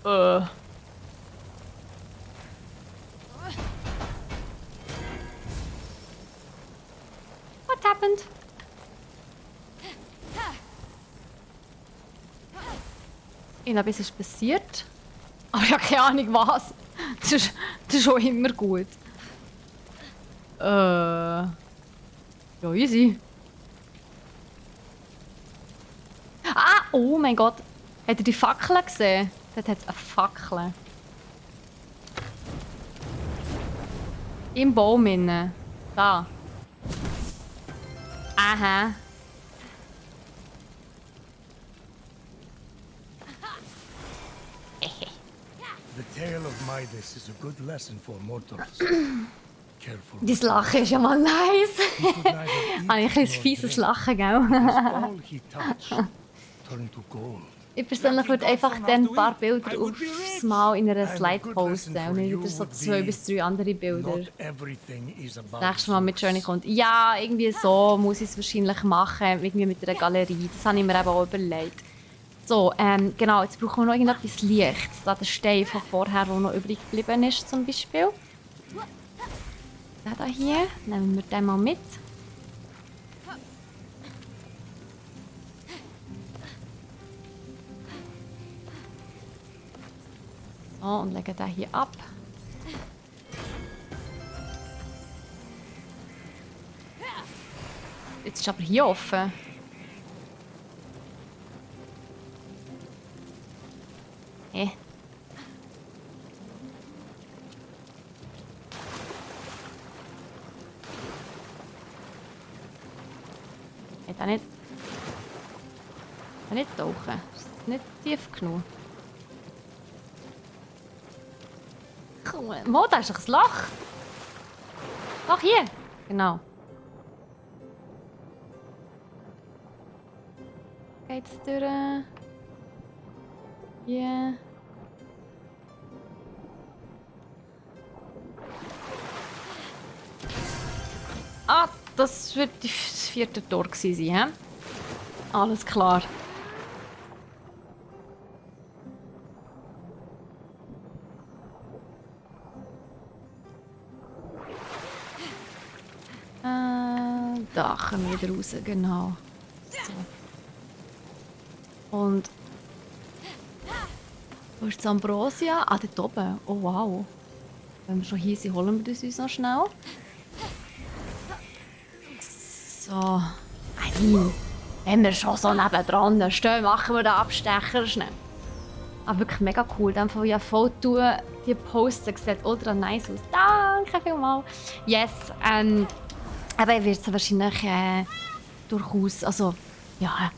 What happened? Irgendetwas ist passiert. Aber ich habe keine Ahnung was. Das ist auch immer gut. Ja, easy. Ah, oh mein Gott. Habt ihr die Fackel gesehen? Dort hat es eine Fackel. Im Baum innen. Da. Aha. The tale of Midas is a good lesson for mortals. careful. Dein Lachen ist ja mal nice. He could neither eat Habe ich ein nor fieses drink, Lachen, gell? as all he touched turned to gold. Ich persönlich würde einfach dann ein paar Bilder aufs Mal in einer Slide posten und nicht wieder so 2 bis 3 andere Bilder. Not everything is about Das nächste Mal mit Journey kommt. Ja, irgendwie so muss ich es wahrscheinlich machen, irgendwie mit einer Galerie. Das habe ich mir eben auch überlegt. So, genau, jetzt brauchen wir noch irgendetwas Lichts. Da der Stein von vorher, der noch übrig geblieben ist, zum Beispiel. Den hier, nehmen wir den mal mit. So, und legen den hier ab. Jetzt ist aber hier offen. Hä? Geht auch nicht. Kann nicht tauchen. Ist nicht tief genug. Komm, wo, da ist doch ein Loch. Ach, hier. Genau. Geht's durch? Hier. Ah, das wird das 4. Tor gewesen sein, hä? Alles klar. Da kommen wir wieder raus, genau. So. Und wo ist das Ambrosia? Ah, dort oben. Oh wow. Wenn wir schon hier sind, holen wir das uns noch schnell. So. Wenn wir schon so nebendran stehen, machen wir den Abstecher schnell. Aber wirklich mega cool. Dann von ja Foto, die Poster sieht ultra nice aus. Danke vielmals. Yes. Aber ich werde es wahrscheinlich durchaus, also ja,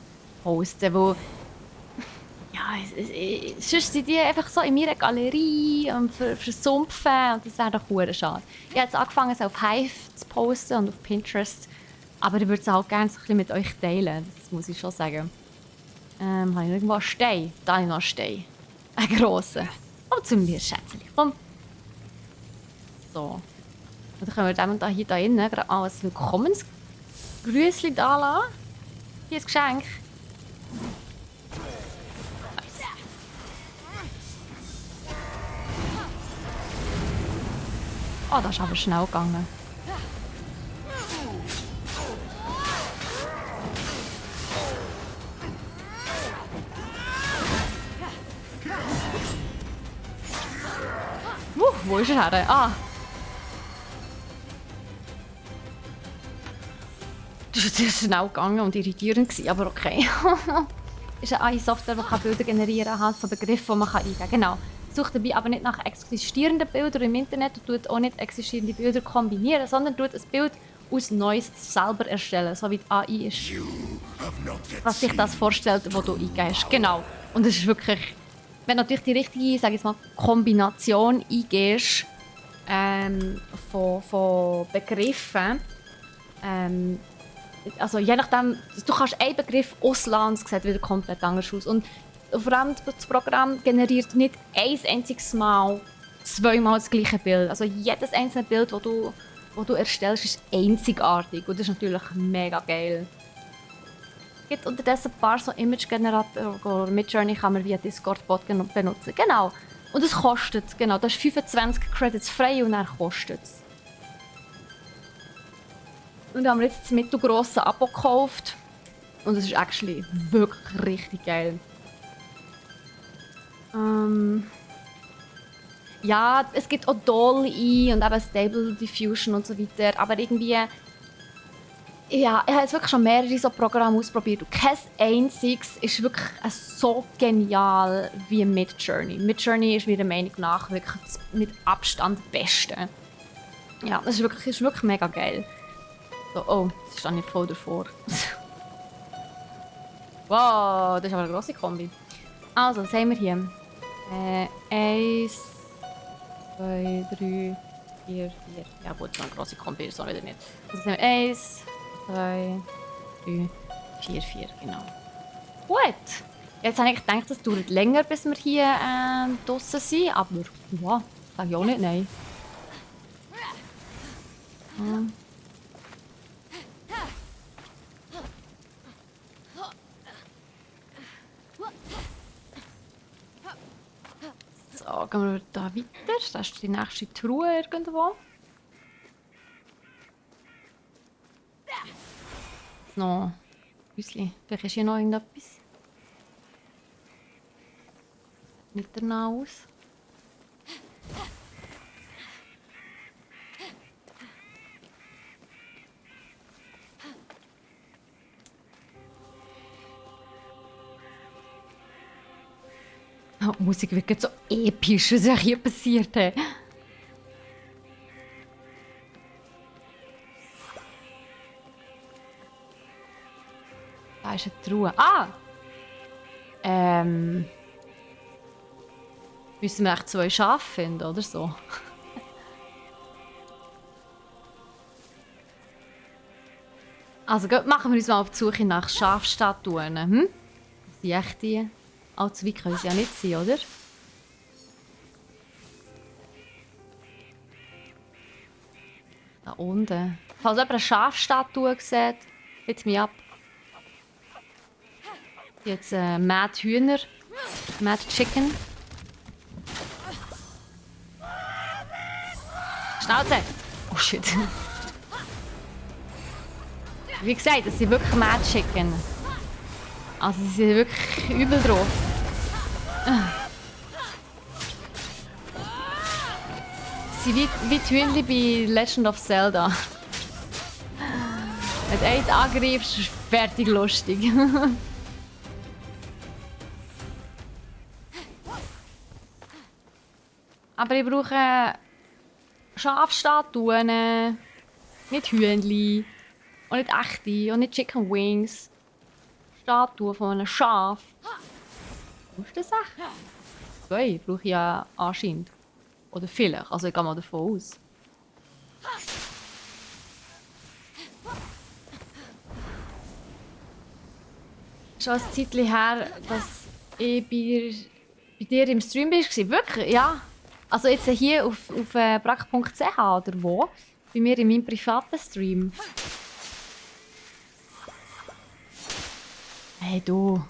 posten, wo ja, sonst sind die einfach so in meiner Galerie und versumpfen und das wäre doch hure schade. Ich habe jetzt angefangen, es auf Hive zu posten und auf Pinterest, aber ich würde es auch gerne so ein bisschen mit euch teilen, das muss ich schon sagen. Habe ich noch irgendwo einen Stein? Da habe ich noch einen Stein. Einen grossen. Komm zu mir, Schätzchen, komm. So. Und dann können wir dem da hier innen gerade als Willkommensgrüßli da lassen. Hier ist Geschenk. Nice. Oh, das ist aber schnell gegangen. Wo ist er her? Ah! Das ist sehr schnell gegangen und irritierend gewesen, aber okay. Ist eine AI-Software, die Bilder generieren kann anhand von Begriffen, die man eingeben kann. Genau. Sucht dabei aber nicht nach existierenden Bildern im Internet und tut auch nicht existierende Bilder kombinieren, sondern tut ein Bild aus Neues selber erstellen, so wie die AI ist. Was sich das vorstellt, was du eingibst. Genau. Und es ist wirklich, wenn du natürlich die richtige, sage ich mal, Kombination eingibst von Begriffen, also je nachdem, du kannst einen Begriff auslassen, es sieht wieder komplett anders aus. Und vor allem das Programm generiert nicht ein einziges Mal zweimal das gleiche Bild. Also jedes einzelne Bild, das du erstellst, ist einzigartig. Und das ist natürlich mega geil. Es gibt unterdessen ein paar so Image-Generatoren. Midjourney kann man via Discord-Bot benutzen. Genau. Und es kostet, genau, das ist 25 Credits frei und dann kostet es. Und da haben wir jetzt das mittelgrosse Abo gekauft. Und es ist actually wirklich richtig geil. Ja, es gibt auch Dolly und eben Stable Diffusion und so weiter. Aber irgendwie... Ja, ich habe jetzt wirklich schon mehrere so Programme ausprobiert. Und kein einziges ist wirklich so genial wie Midjourney. Midjourney ist meiner Meinung nach wirklich mit Abstand das Beste. Ja, das ist wirklich mega geil. So, oh, jetzt stehe ich voll davor. Wow, das ist aber eine grosse Kombi. Also, was haben wir hier? 1, 2, 3, 4, 4. Ja gut, so eine grosse Kombi ist auch wieder nicht. Also sind wir 1, 2, 3, 4, 4, genau. Gut. Jetzt habe ich gedacht, es dauert länger, bis wir hier draussen sind, aber ja, sage ich auch nicht nein. Hm. So, gehen wir da weiter. Das ist die nächste Truhe irgendwo. Noch Häuschen. Vielleicht ist hier noch irgendetwas. Nicht danach aus. Oh, die Musik wird jetzt so episch, was ja hier passiert. Hey. Da ist eine Truhe. Ah! Müssen wir echt 2 Schafe finden, oder so? Also machen wir uns mal auf die Suche nach Schafstatuen. Hm? Sind echt die? Allzu weit können sie ja nicht sein, oder? Da unten. Falls jemand eine Schafstatue sieht, hit mich ab. Jetzt Mad Hühner. Mad Chicken. Schnauze! Oh shit. Wie gesagt, das sind wirklich Mad Chicken. Also sie sind wirklich übel drauf. Sie sind wie die Hühnchen bei Legend of Zelda. Wenn du eins angreifst, ist fertig lustig. Aber ich brauche Schafstatuen, nicht Hühnchen, und nicht echte, und nicht Chicken Wings. Statue von einem Schaf. Muss das echt? 2 brauche ich ja anscheinend. Oder vielleicht, also ich gehe mal davon aus. Schon ein Zeitchen her, dass ich bei dir im Stream war. Wirklich, ja. Also jetzt hier auf brack.ch oder wo? Bei mir in meinem privaten Stream. Hey du,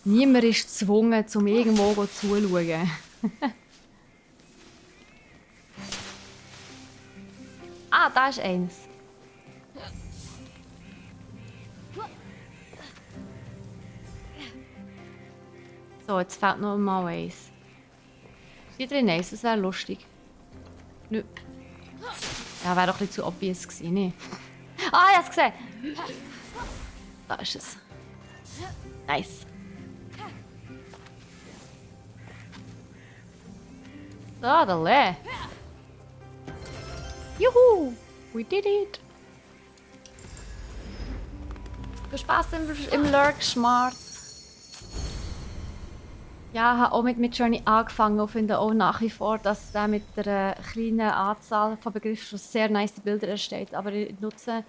niemand ist gezwungen, um irgendwo zuzuschauen. Ah, da ist eins. So, jetzt fehlt noch mal eins. Ist hier drin eins? Das wäre lustig. Nö. Ja, wäre doch ein bisschen zu obvious gewesen, ne? Ah, ich hab's gesehen! Da ist es. Nice. So, da le. Juhu! We did it! Viel Spaß im Lurk, Smart. Ja, ich habe auch mit Midjourney angefangen und finde auch nach wie vor, dass der mit einer kleinen Anzahl von Begriffen schon sehr nice Bilder erstellt. Aber ich nutze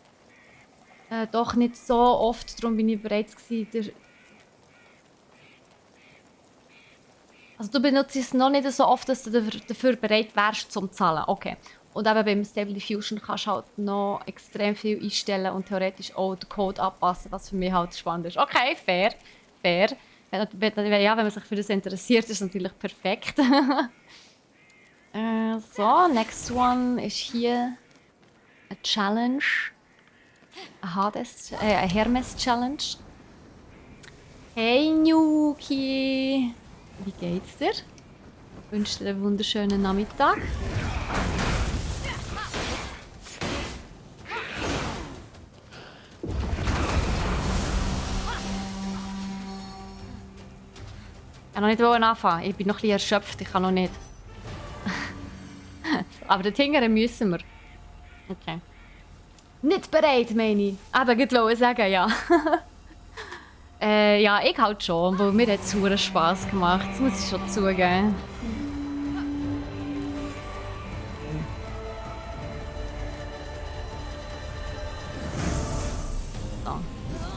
doch nicht so oft, darum bin ich bereit gewesen. Also du benutzt es noch nicht so oft, dass du dafür bereit wärst zum Zahlen. Okay. Und eben beim Stable Diffusion kannst du halt noch extrem viel einstellen und theoretisch auch den Code anpassen, was für mich halt spannend ist. Okay, fair. Fair. Ja, wenn man sich für das interessiert, ist es natürlich perfekt. So, next one ist hier eine Challenge. Eine Hermes-Challenge. Hey Nuki! Wie geht's dir? Ich wünsche dir einen wunderschönen Nachmittag. Ich wollte noch nicht anfangen. Ich bin noch ein bisschen erschöpft. Ich kann noch nicht. Aber den Hingern müssen wir. Okay. Nicht bereit, meine ich. Aber ich wollte sagen, ja. Ja, ich halt schon. Weil mir hat es super Spass gemacht. Das muss ich schon zugeben.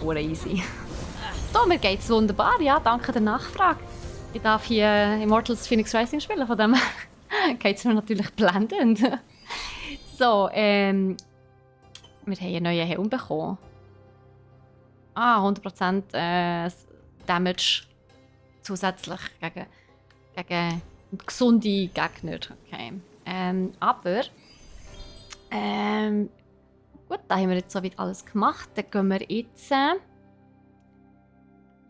hure easy. Da, mir geht's wunderbar, ja, danke der Nachfrage. Ich darf hier Immortals Phoenix Rising spielen, von dem geht's mir natürlich blendend. So, wir haben einen neuen Helm bekommen. 100% Damage zusätzlich gegen gesunde Gegner. Okay. Aber gut, da haben wir jetzt soweit alles gemacht. Dann gehen wir jetzt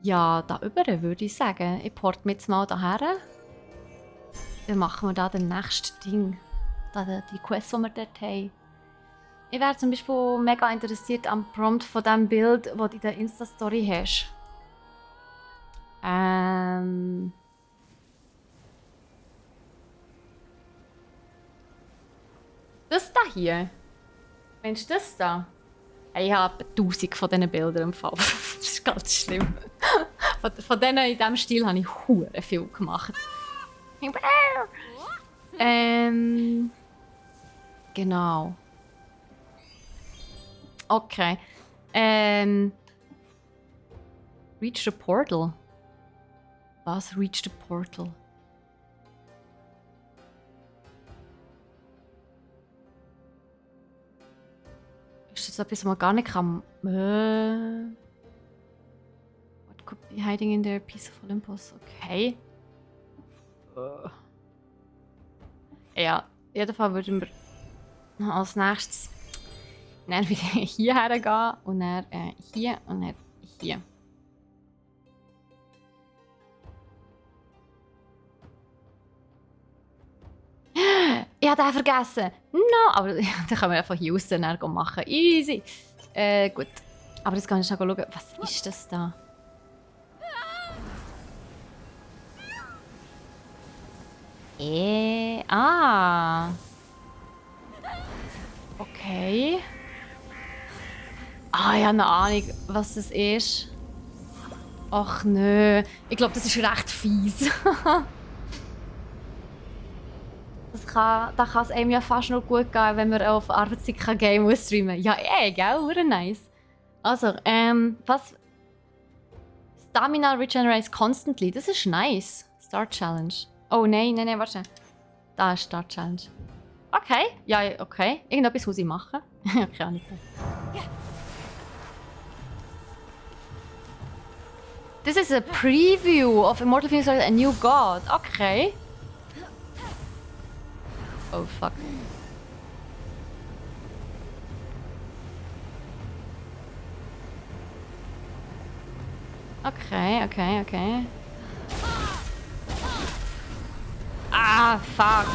ja, da über, würde ich sagen. Ich porte mich jetzt mal daher. Dann machen wir da das nächste Ding. Da die Quest, die wir dort haben. Ich wäre zum Beispiel mega interessiert am Prompt von dem Bild, das du in der Insta-Story hast. Das da hier. Meinst du das da? Ich habe 1000 von diesen Bildern im Fall. Das ist ganz schlimm. Von denen in diesem Stil habe ich hure viel gemacht. Genau. Okay. Reach the portal. Was? Reach the portal? Ist das etwas, was man gar nicht kann? What could be hiding in there? Piece of Olympus. Okay. Ja, in jedem Fall würden wir als nächstes dann wieder hierher gehen und dann hier und dann hier. Ich habe den vergessen. No, aber dann können wir einfach hier aus dann machen. Easy. Gut. Aber jetzt kann ich schauen, was ist das da? Okay. Ich habe eine Ahnung, was das ist. Ach nö. Ich glaube, das ist recht fies. Da kann es einem ja fast noch gut gehen, wenn man auf Arbeitszeit Game streamen kann. Ja, gell? Hure nice. Also, was? Stamina regenerates constantly. Das ist nice. Start Challenge. Oh nein, warte. Da ist Start Challenge. Okay, ja, okay. Irgendetwas muss ich machen. Keine Ahnung. This is a preview of Immortal Phoenix Rising: A New God. Okay. Oh fuck. Okay. Ah, fuck.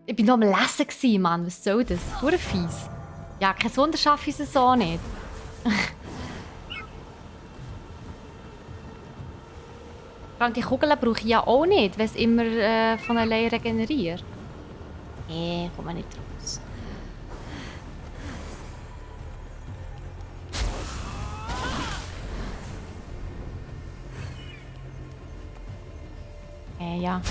Ich bin noch am Lesen, Mann. Was soll das? Hure fies. Ja, kein Wunder schaffe ich es so nicht. Vor allem die Kugeln brauche ich ja auch nicht, wenn es immer von allein regeneriert. Komm nicht raus. Ja.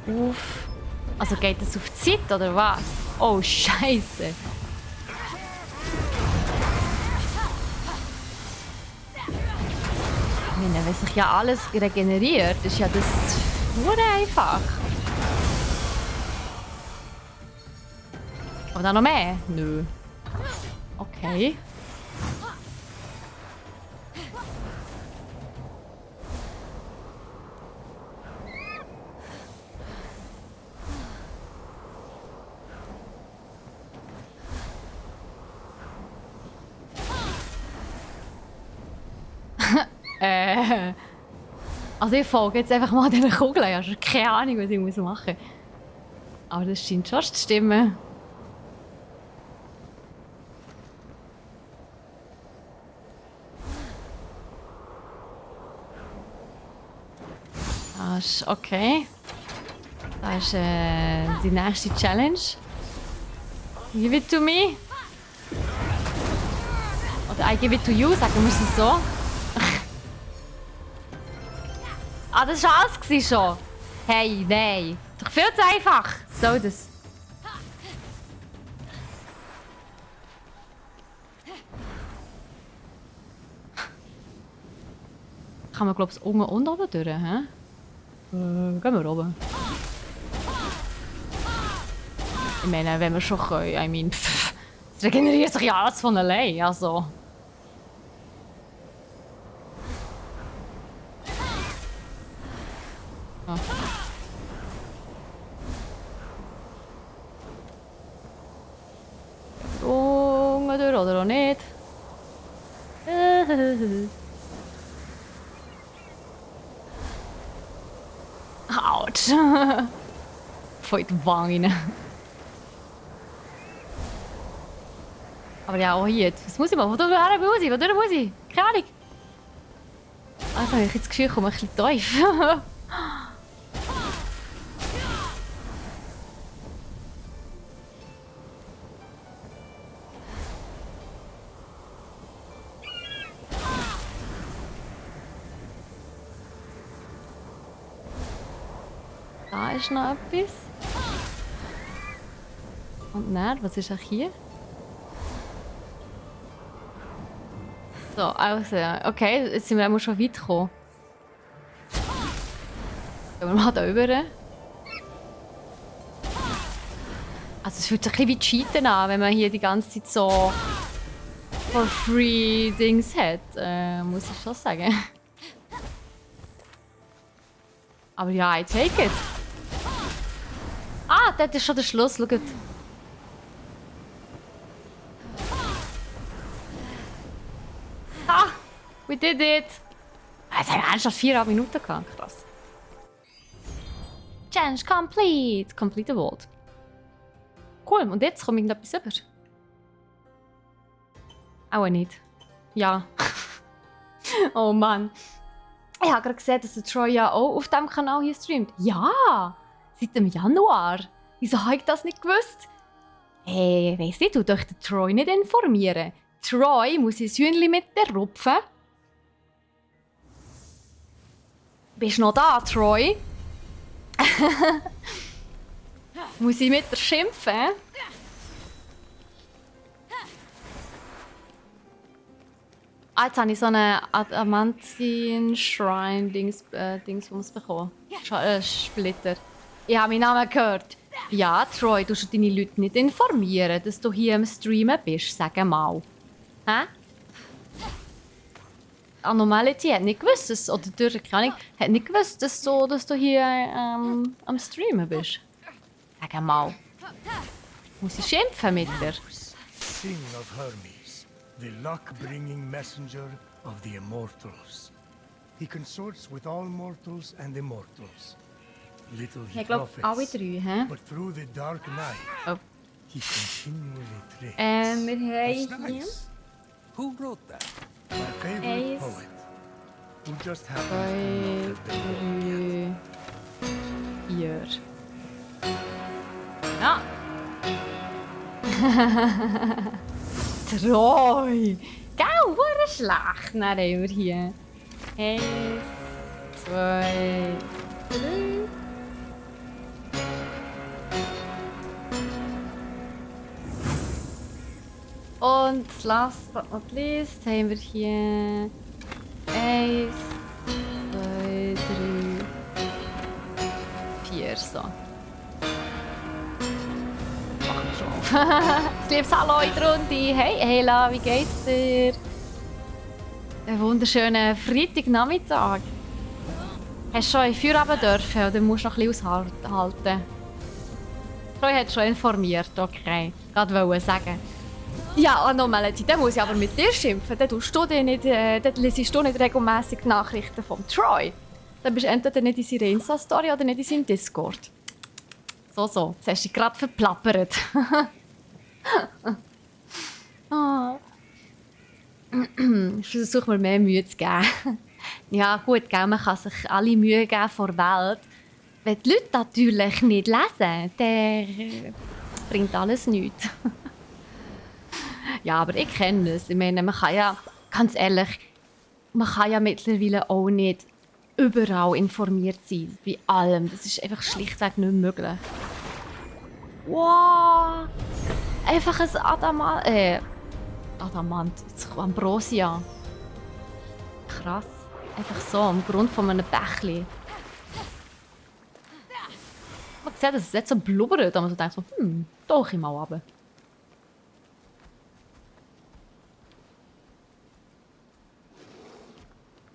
Uff. Also geht das auf Zeit oder was? Oh Scheiße. Wenn sich ja alles regeneriert, ist ja das nur einfach. Oder noch mehr? Nö. Okay. Also ich folge jetzt einfach mal diesen Kugeln. Ich habe keine Ahnung, was ich machen muss. Aber das scheint schon zu stimmen. Das ist okay. Das ist die nächste Challenge. Give it to me. Oder I give it to you, sagen wir es so. Ah, das war alles schon. Hey, nein. Doch viel zu einfach. So das. Kann man, glaube ich, unten und oben durch, hä? Gehen wir oben. Ich meine, wenn wir schon können, I mean, es regeneriert sich ja alles von allein, also. Ah. Unten durch oder auch nicht? Autsch! Voll in die Wange rein. Aber ja, auch hier. Was muss ich machen? Wo muss ich? Keine Ahnung. Also habe ich jetzt das Gefühl, ich komme ein bisschen tief. Da ist noch etwas. Und dann, was ist auch hier? So, also, okay, jetzt sind wir auch schon weit gekommen. Gehen wir mal da rüber. Also es fühlt sich ein bisschen wie Cheaten an, wenn man hier die ganze Zeit so for free Dings hat, muss ich schon sagen. Aber ja, I take it. Ah, das ist schon der Schluss, schaut. Ah, we did it. Es haben ernsthaft 4,5 Minuten gehabt, krass. Challenge complete. Complete the world. Cool, und jetzt komme ich etwas über. Auch nicht. Ja. Oh Mann. Ich habe gerade gesehen, dass der Troy ja auch auf diesem Kanal hier streamt. Ja! Seit dem Januar. Wieso habe ich das nicht gewusst? Hey, weiss nicht, du darfst den Troy nicht informieren. Troy muss ein Hühnchen mit der rupfen. Bist du noch da, Troy? Muss ich mit der schimpfen? Ah, jetzt habe ich so einen Adamantien-Shrine-Dings bekommen. Splitter. Ich habe meinen Namen gehört. Ja, Troy, du sollst deine Leute nicht informieren, dass du hier am Streamen bist, sag mal. Hä? Anomality hat nicht gewusst, oder durch keine Ahnung, hat nicht gewusst, dass du hier am Streamen bist. Sag mal. Muss ich schimpfen mit dir? Sing of Hermes, the luck-bringing messenger of the immortals. He consorts with all mortals and immortals. Little he Ich glaube, alle profits, drei, hä? but through the dark night, Oh. he continually tricks. Wir That's haben hier nice. Who wrote that? My favorite Ace. poet, who just happens 2, to not have been 3, 4. Ja. Troy! Gell, wurde schlecht. Dann haben wir hier 1, 2, 3. Und last but not least haben wir hier 1, 2, 3, 4. So. Ein liebes Hallo in der Runde. Hey Hela, wie geht's dir? Einen wunderschönen Freitagnachmittag. Hast du schon in Feierabend dürfen oder musst du noch ein bisschen aushalten? Troy hat schon informiert, okay. Gerade wollte sagen. Ja, Anomalie, dann muss ich aber mit dir schimpfen. Dann liest du nicht regelmässig die Nachrichten von Troy. Dann bist du entweder nicht in seiner Insta-Story oder nicht in seinem Discord. So. Jetzt hast du dich gerade verplappert. Oh. Ich versuche mir mehr Mühe zu geben. Ja gut, gell, man kann sich alle Mühe geben vor der Welt. Wenn die Leute natürlich nicht lesen, dann bringt alles nichts. Ja, aber ich kenne es. Ich meine, man kann ja, ganz ehrlich, man kann ja mittlerweile auch nicht überall informiert sein. Bei allem. Das ist einfach schlichtweg nicht möglich. Wow! Einfach ein Adamant. Ambrosia. Krass. Einfach so, am Grund von einem Bächli. Man sieht, dass es jetzt so blubbert, und man so denkt so, tauche ich mal runter.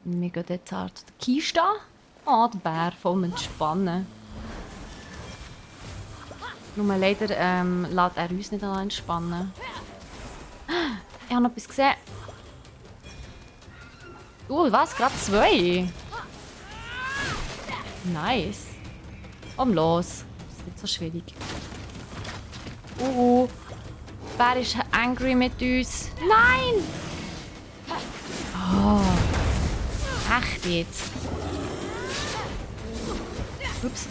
Wir gehen jetzt zu der Kiste. Oh, der Bär, voll entspannen. Nur leider lässt er uns nicht entspannen. Ich habe noch etwas gesehen. Was? Gerade 2? Nice. Komm los. Das ist nicht so schwierig. Der Bär ist angry mit uns. Nein! Oh. Echt jetzt? Ups.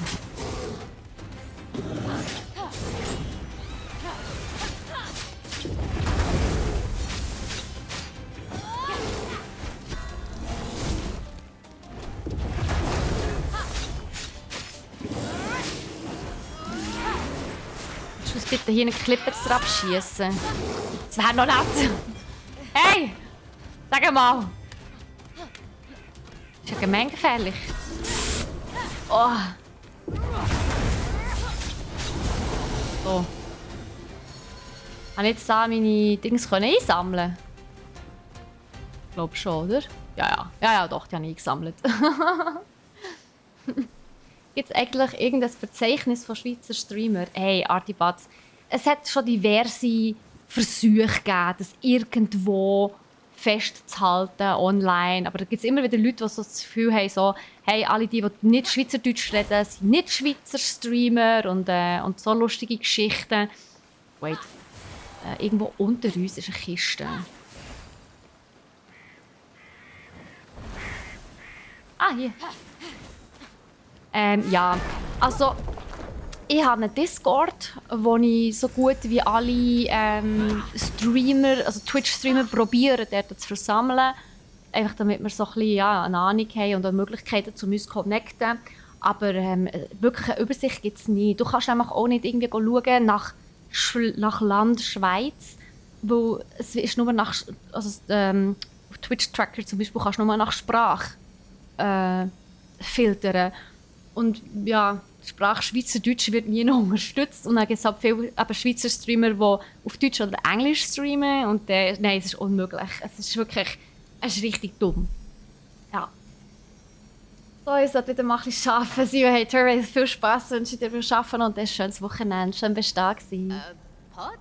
Ich muss bitte hier einen Clipper abschießen. Das wäre noch nett. Hey! Sag mal! Das ist ja gemeingefährlich. Oh. So. Habe ich jetzt da meine Dings einsammeln? Ich glaube schon, oder? Ja, doch, die habe ich eingesammelt. Gibt es eigentlich irgendein Verzeichnis von Schweizer Streamer? Hey, Artibatz, es hat schon diverse Versuche gegeben, das irgendwo festzuhalten online. Aber da gibt es immer wieder Leute, die so das Gefühl haben, so, hey, alle die nicht Schweizerdeutsch reden, sind nicht Schweizer Streamer und so lustige Geschichten. Wait, irgendwo unter uns ist eine Kiste. Ah, hier. Ja, also ich habe einen Discord, wo ich so gut wie alle Streamer, also Twitch-Streamer probieren, dort zu versammeln. Einfach damit wir so ein bisschen, eine Ahnung haben und auch Möglichkeiten, zu uns zu connecten. Aber wirklich eine Übersicht gibt es nie. Du kannst nämlich auch nicht irgendwie schauen nach Land Schweiz, wo es ist nur nach, also auf Twitch-Tracker zum Beispiel kannst du nur nach Sprache filtern. Und ja, die Sprache Schweizerdeutsch wird nie noch unterstützt. Und dann gibt es halt viele Schweizer Streamer, die auf Deutsch oder Englisch streamen. Und nein, es ist unmöglich. Es ist richtig dumm. Ja. So, ich sollte wieder mal ein bisschen arbeiten. Sie hey, Terry, viel Spass wünsche ich dir beim Arbeiten und ein schönes Wochenende. Schön bestehen gewesen. Pod?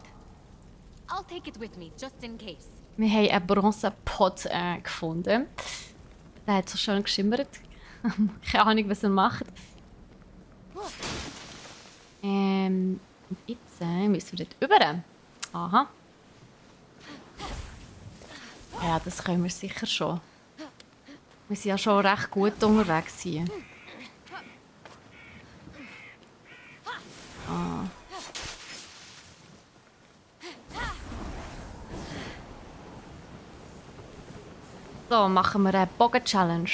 I'll take it with me, just in case. Wir haben einen Bronzepot gefunden. Der hat so schön geschimmert. Keine Ahnung, was er macht. Und jetzt müssen wir dort rüber. Aha. Ja, das können wir sicher schon. Wir sind ja schon recht gut unterwegs hier. Ah. So, machen wir eine Bogen-Challenge.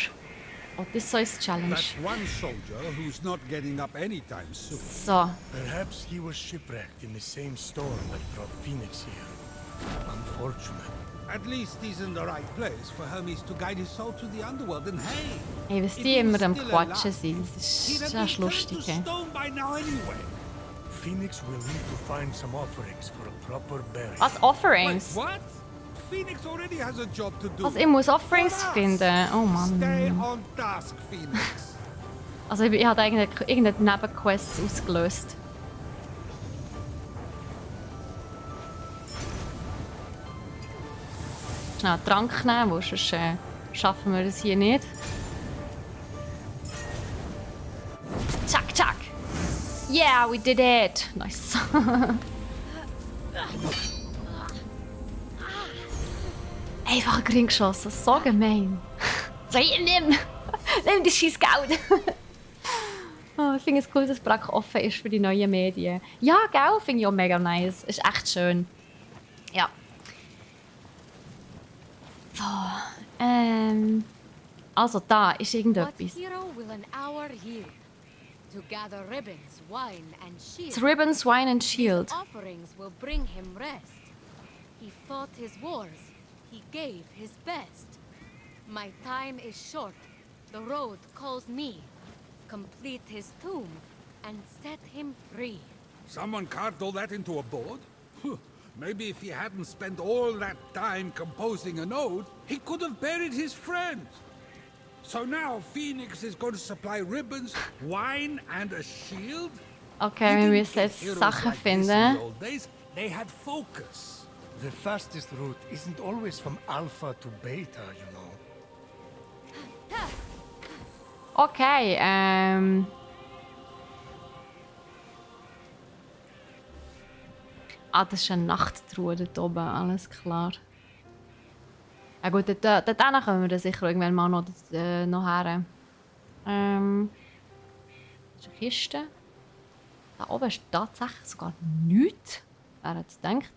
Odysseus Challenge. That's one soldier who's not getting up anytime soon. So. Perhaps he was shipwrecked in the same storm that brought Phoenix here. Unfortunate. At least he's in the right place for Hermes to guide his soul to the underworld. And hey, Hey, was die immer am Quatschen sind, das ist echt lustig. stone by now anyway. Phoenix will need to find some offerings for a proper burial. Was, Offerings? Wait, what? Phoenix already has a job to do. Was, ich muss Offerings finden? Oh Stay Mann. on task, Phoenix. Also ich habe irgendeine Nebenquest ausgelöst. Schnell einen Trank nehmen, weil sonst schaffen wir das hier nicht. Zack, zack! Yeah, we did it! Nice. Einfach ein Ring geschossen, so gemein. So, hier, nimm! Nimm das scheiß Geld! Oh, ich finde es cool, dass Brack offen ist für die neuen Medien. Ja, gell? Finde ich auch mega nice. Ist echt schön. Ja. So, also da ist What irgendetwas. hero will an hour yield? To gather ribbons, wine, and shield. Das Ribbons, Wine and Shield. These offerings will bring him rest. He fought his wars. He gave his best. My time is short. The road calls me. Complete his tomb and set him free. Someone carved all that into a board? Maybe if he hadn't spent all that time composing an ode, he could have buried his friend. So now Phoenix is going to supply ribbons, wine, and a shield? Okay, wir müssen jetzt Sachen finden. They had focus. The fastest route isn't always from Alpha to Beta, you know. Okay, das ist eine Nachttruhe dort oben, alles klar. Ja gut, dort kommen wir dann sicher irgendwann mal noch her. Das ist eine Kiste. Da oben ist tatsächlich sogar nichts. Wer hat es gedacht?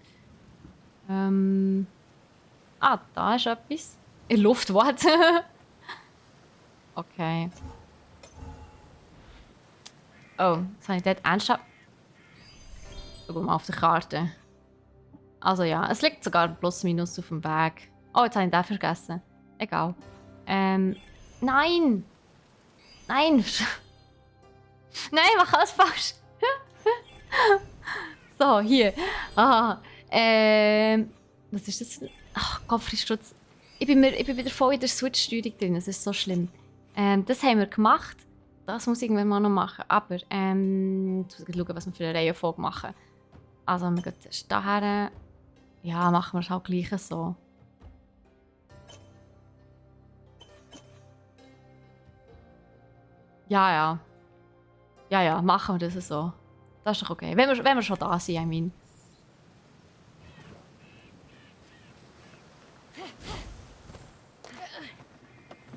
Da ist etwas. In der Luft, was? Okay. Oh, jetzt habe ich dort ernsthaft... Schau mal auf der Karte. Also ja, es liegt sogar plus minus auf dem Weg. Oh, jetzt habe ich den vergessen. Egal. Nein! Nein! Nein, mach alles falsch! So, hier. Was ist das? Ach, Kopfschutz. Ich bin wieder voll in der Switch-Steuerung drin. Das ist so schlimm. Das haben wir gemacht. Das muss ich irgendwann mal noch machen. Aber, jetzt muss ich schauen, was wir für eine Reihenfolge machen. Also, wir gehen zuerst daher. Ja, machen wir es halt gleich so. Ja, machen wir das so. Das ist doch okay. Wenn wir schon da sind, I mean.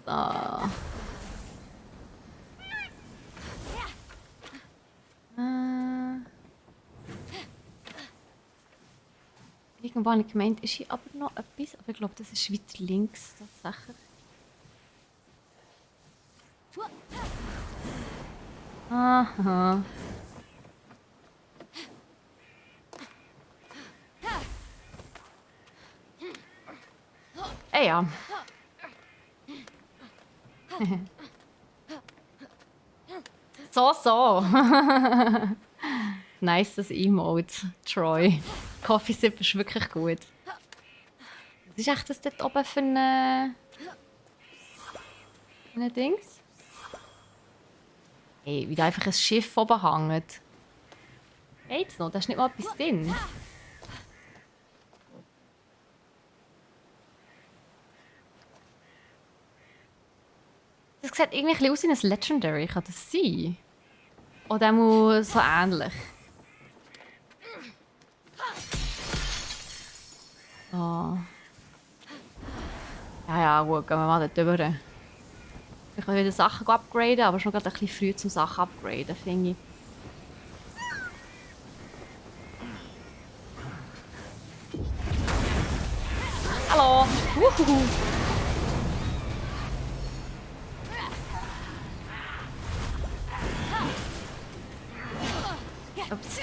So. Irgendwo habe ich gemeint, ist hier aber noch etwas. Aber ich glaube, das ist weiter links tatsächlich. Aha. Ja. So. Nice, das Emote, Troy. Coffee Sip ist wirklich gut. Was ist echt das dort oben für ein Dings? Hey, wie da einfach ein Schiff oben hängt. Geht's noch? Da ist nicht mal etwas drin. Das sieht irgendwie aus wie ein Legendary. Kann das sein? Oder muss so ähnlich. Oh. Ja, gut, gehen wir mal dort drüber. Ich kann wieder Sachen upgraden, aber schon gerade ein bisschen früh zum Sachen upgraden, finde ich. Hallo! Wuhu. Ups.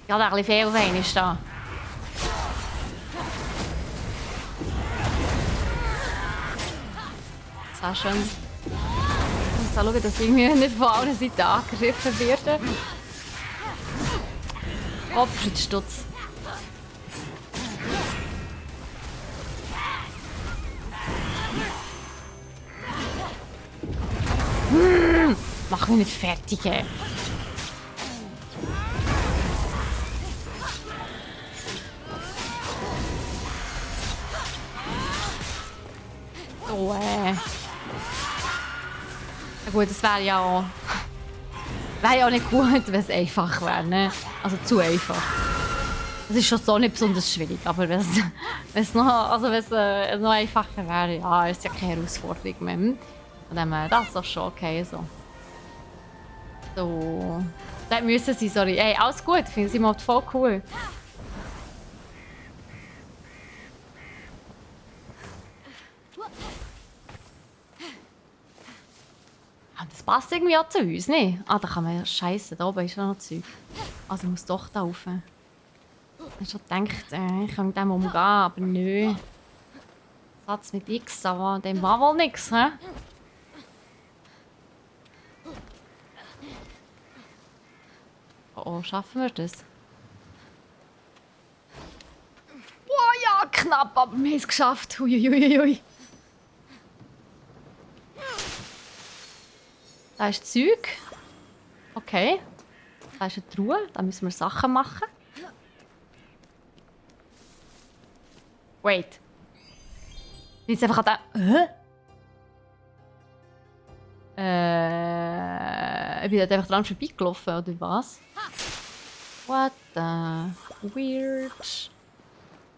Ich hatte ein bisschen viel auf einmal da. Sehr schön. Ich muss schauen, dass ich nicht von allen Seiten angegriffen werde. Kopfschützstutz. Mach mich nicht fertig, ey. So, Ja gut, das wäre ja auch... Wäre ja auch nicht gut, wenn es einfach wäre, ne? Also zu einfach. Das ist schon so nicht besonders schwierig, aber wenn es noch einfacher wäre, ja, ist ja keine Herausforderung mehr. Von dem her, das ist doch schon okay so. So. Das müssen sie, sorry. Ey, alles gut, finde sie mal voll cool. Das passt irgendwie auch zu uns, ne? Ah, da kann man ja scheiße, da oben ist ja noch Zeug. Also ich muss doch da rauf. Ich habe schon gedacht, ich kann mit dem umgehen, aber nö. Satz mit X, aber dem war wohl nix, hä? Oh, schaffen wir das? Oh ja, knapp, aber wir haben es geschafft. Uiuiui. Da ist Zeug. Okay. Da ist eine Truhe, da müssen wir Sachen machen. Wait. Jetzt einfach an den... Ich bin dort einfach dran vorbeigelaufen, oder was? What the... Weird.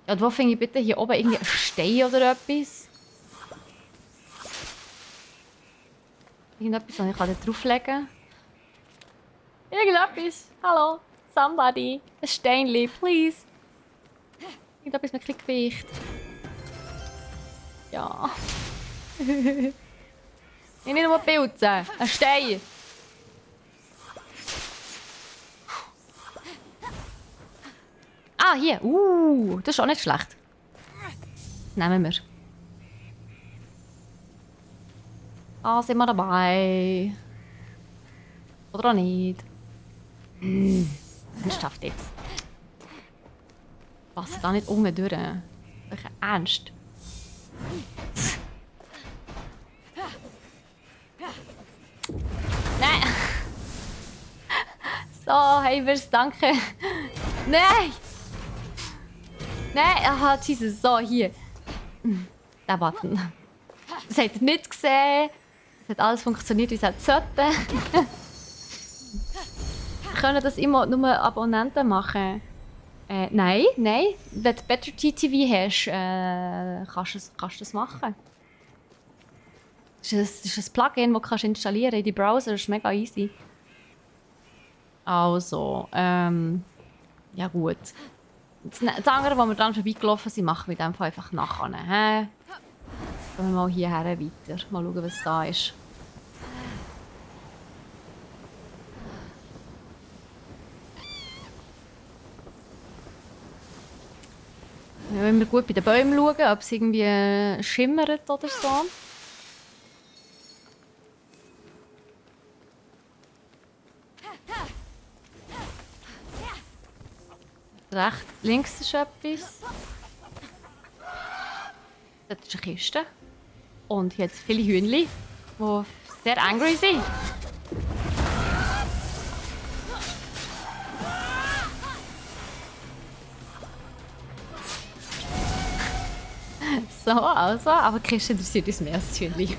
Ja, wo finde ich bitte hier oben irgendwie einen Stein oder etwas? Irgendetwas, was ich da drauflegen kann? Irgendetwas. Hallo. Somebody. Ein Steinli, please. Irgendetwas mit Klickgewicht. Ja. Ich nicht nur Pilze. Ein Stein. Ah, hier. Das ist auch nicht schlecht. Das nehmen wir. Ah, sind wir dabei. Oder auch nicht. Ernsthaft jetzt. Passen da nicht unten durch. Welcher Ernst? Nein! So, haben wir es, danke. Nein! Nein, aha, Jesus, so, hier. Der Button. Das habt ihr nicht gesehen. Es hat alles funktioniert, wie es sollte. Wir können das immer nur Abonnenten machen. Nein. Wenn du Better TTV hast, kannst du das machen. Das ist ein Plugin, das du installieren kannst in die Browser. Das ist mega easy. Also, ja gut. Das andere, wo wir dran vorbeigelaufen sind, machen wir in dem Fall einfach nachher. Gehen wir mal hierher weiter. Mal schauen, was da ist. Wir müssen immer gut bei den Bäumen schauen, ob es irgendwie schimmert oder so. Rechts, links ist etwas. Das ist eine Kiste. Und hier hat es viele Hühnchen, die sehr angry sind. So, also, aber die Kiste interessiert uns mehr als das Hühnchen.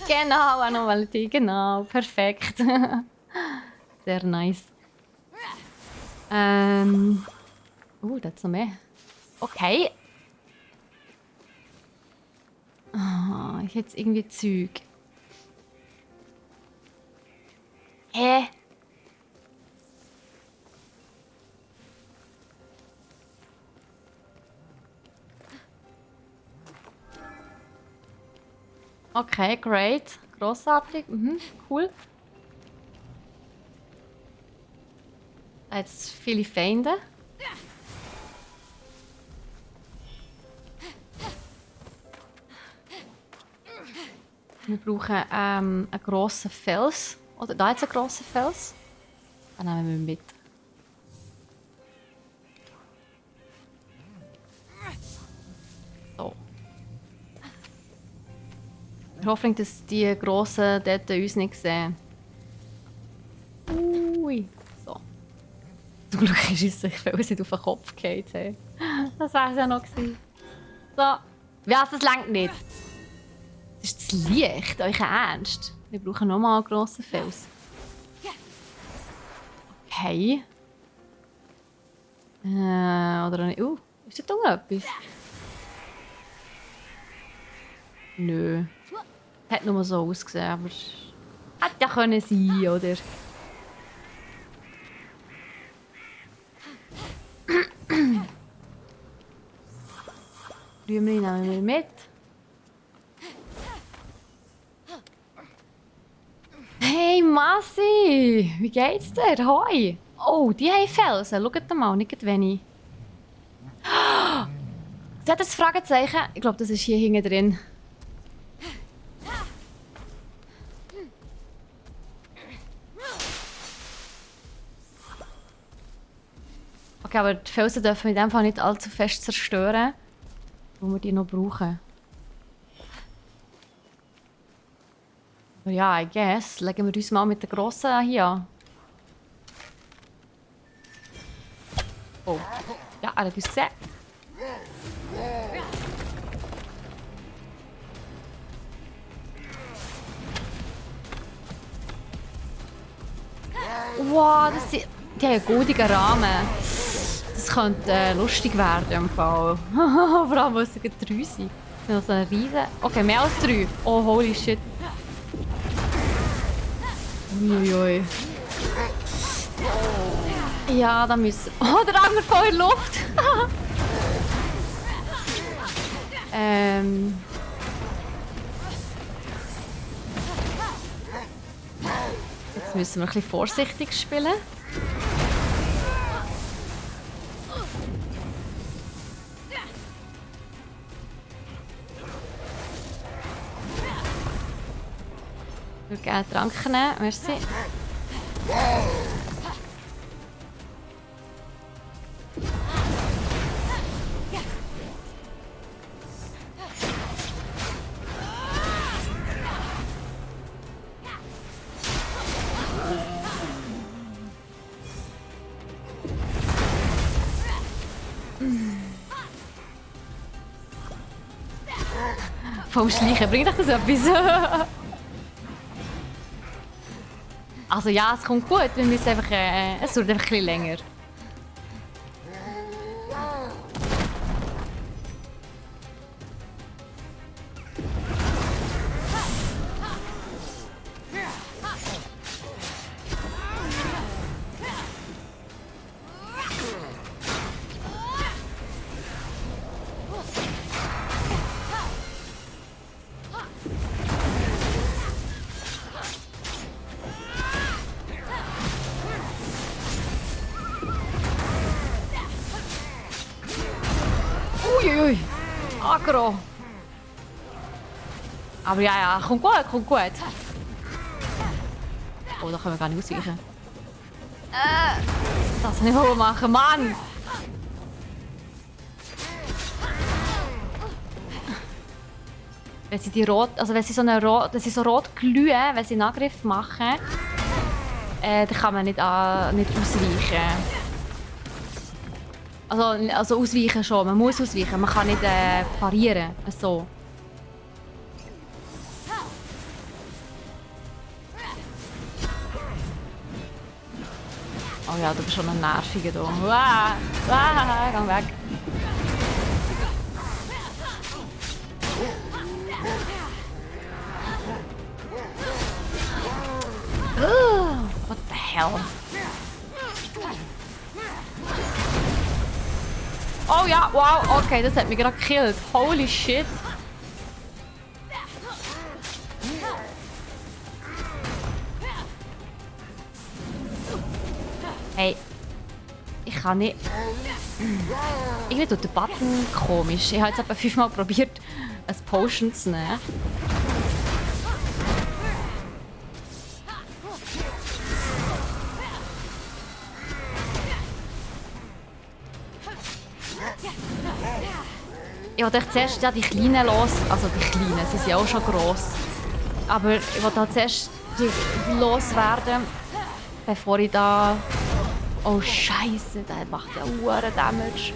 Genau, Anomalie, genau, perfekt. Sehr nice. Da hat's noch mehr. Okay. Ah, ich hätte irgendwie Zeug. Hä? Okay, great. Grossartig. Cool. Jetzt viele Feinde. Wir brauchen einen grossen Fels. Oder da jetzt einen grossen Fels. Den nehmen wir mit. So. Ich hoffe, dass die Grossen dort uns nicht sehen. Ui. So. Zum Glück ist es, ich will nicht auf den Kopf gefallen. Das wäre es ja noch gewesen. So. Was, das längt nicht. Das ist das Licht, euch Ernst. Wir brauchen nochmal einen grossen Fels. Okay. Oder nicht. Ist da drunten etwas? Nö. Hat nur so ausgesehen, aber... Hätte ja können sein, oder? Blümchen nehmen wir mit. Hey Massi! Wie geht's dir? Hoi! Oh, die haben Felsen. Schaut mal, nicht wenig. Sie hat ein Fragezeichen. Ich glaube, das ist hier hinten drin. Okay, aber die Felsen dürfen wir in dem Fall nicht allzu fest zerstören, wo wir die noch brauchen. Aber ja, I guess. Legen wir uns mal mit der Grossen hier an. Oh. Ja, er hat uns gesehen. Wow, die haben einen goldigen Rahmen. Das könnte lustig werden im Fall. Vor allem, weil es sogar 3 sind. Das ist so ein riesen... Okay, mehr als 3. Oh, holy shit. Uiuiui. Ja, da müssen... Oh, der andere voll in der Luft. Jetzt müssen wir ein bisschen vorsichtig spielen. Ich würde gerne Trank nehmen, merci. Vom Schleichen, bringt euch das etwas? Also ja, es kommt gut, wir müssen einfach, es dauert einfach ein bisschen länger. Uiuiui, aggro. Aber ja, kommt gut, kommt gut. Oh, da können wir gar nicht ausweichen. Das nicht wohl machen, Mann! Wenn sie die rot, also wenn sie so rot glühen, wenn sie einen Angriff machen, dann kann man nicht ausweichen. Also ausweichen schon, man muss ausweichen, man kann nicht parieren, so. Oh ja, du bist schon ein nerviger da. Geh weg. What the hell? Oh ja, wow, okay, das hat mich gerade gekillt. Holy shit. Hey, ich kann nicht... Irgendwie tut der Button komisch. Ich habe jetzt etwa 5-mal probiert, ein Potion zu nehmen. Ich wollte zuerst ja die Kleinen los... Also die Kleinen, sie sind ja auch schon gross. Aber ich wollte halt zuerst die loswerden, bevor ich da... Oh Scheiße, der macht ja Damage.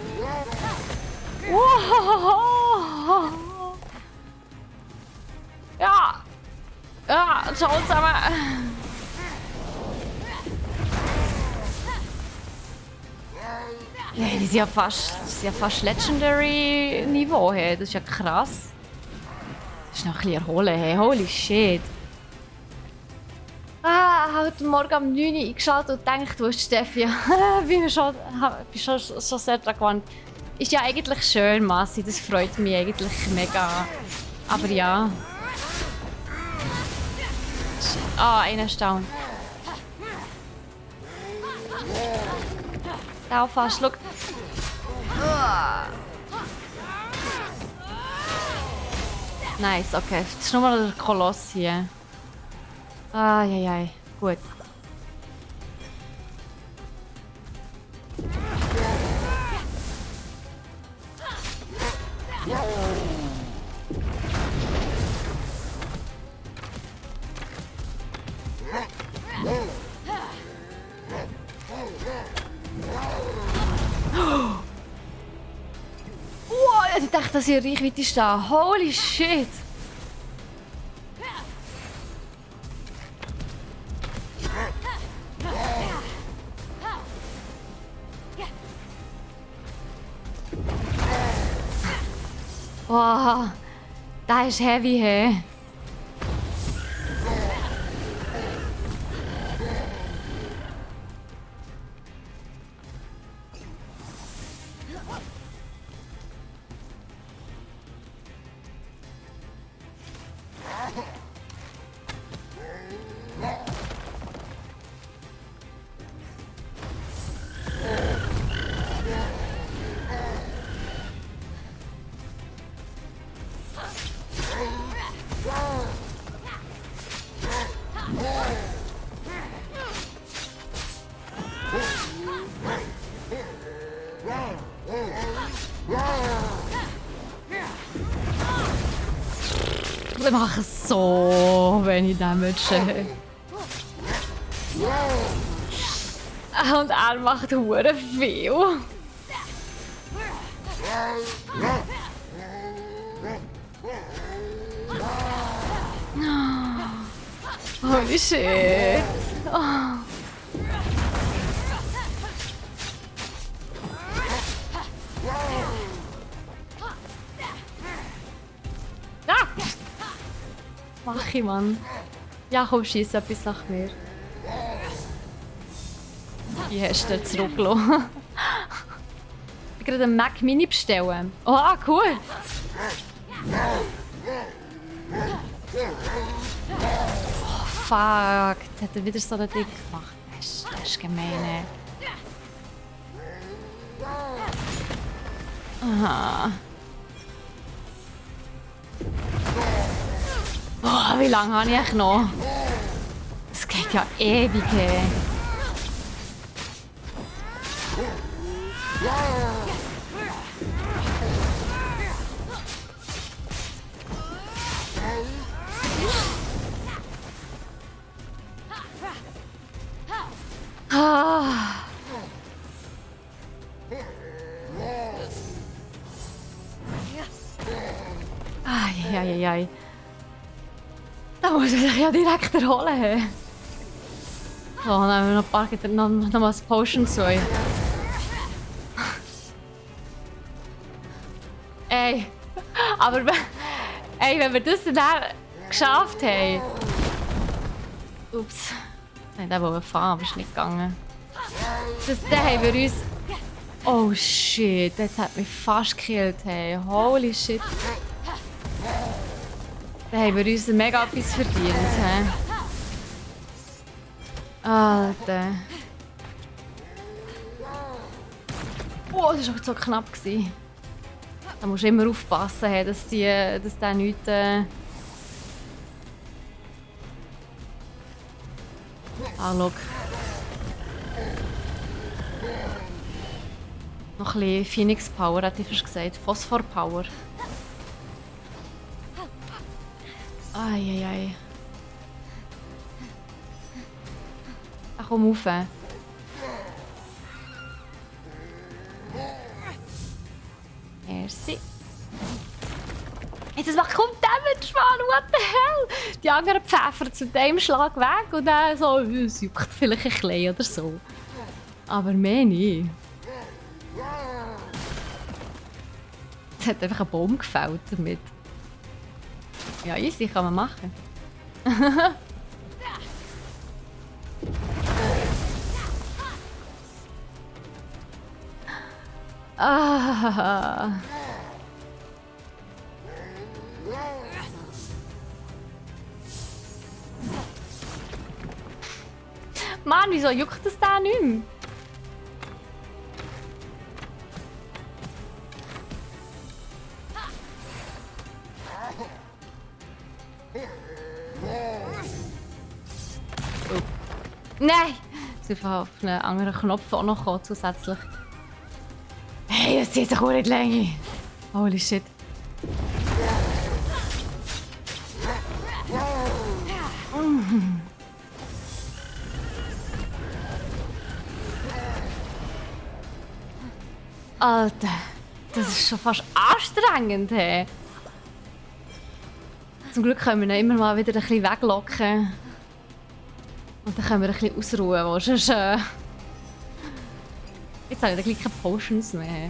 Wow. Ah, schau zusammen. Ja, die sind ja fast Legendary-Niveau. Hey. Das ist ja krass. Das ist noch ein bisschen erholen. Hey. Holy shit. Heute Morgen um 9 Uhr eingeschaltet und gedacht, wo ist Steffi? Bin schon sehr daran gewohnt. Ist ja eigentlich schön, Massi. Das freut mich eigentlich mega. Aber ja. Einer ist down. Da fast, schau. Nice, okay. Das ist nur mal der Koloss hier. Gut. Wow, ich dachte, dass ich in Reichweite stehe. Holy shit! Wow, das ist heavy, hey. Ich mache so wenig Damage. Und er macht hure viel. Holy shit. Oh. Mach ich, Mann. Ja, komm, schieß etwas nach mir. Wie hast du zurückgelassen? Ich will gerade einen Mac Mini bestellen. Oh, cool. Oh, fuck. Jetzt hat er wieder so ein Ding gemacht. Das ist gemein. Aha. Oh, wie lange habe ich noch? Das geht ja ewig. Hey. Ai. Da muss ich sich ja direkt erholen. So, dann haben wir noch ein paar, noch ein Potion 2. Ey, aber wenn wir das dann geschafft haben. Ups. Ich wollte fahren, aber es ist nicht gegangen. Dann haben wir uns. Oh shit, das hat mich fast gekillt. Hey. Holy shit. Dann haben wir uns mega etwas verdient. Hey. Alter. Oh, das war auch so knapp. Da musst du immer aufpassen, hey, dass der nichts... schau. Noch ein bisschen Phoenix Power, hätte ich fast gesagt. Phosphor Power. Ai. Ach, komm rauf. Merci. Hey, das macht kaum Damage, Mann. what the hell? Die anderen pfeffern zu dem Schlag weg und dann so, es juckt vielleicht ein bisschen oder so. Aber mehr nicht. Es hat einfach einen Baum gefällt damit. Ja, easy, kann man machen. Ah. Mann, wieso juckt das da nicht mehr? Oh. Nein! Es ist auf einen anderen Knopf auch noch gekommen, zusätzlich. Hey, das zieht sich auch nicht länger. Holy shit. Alter, das ist schon fast anstrengend. Hey. Zum Glück können wir ihn immer mal wieder ein bisschen weglocken. Und dann können wir ein bisschen ausruhen. Wo sonst, jetzt habe ich gleich keine Potions mehr.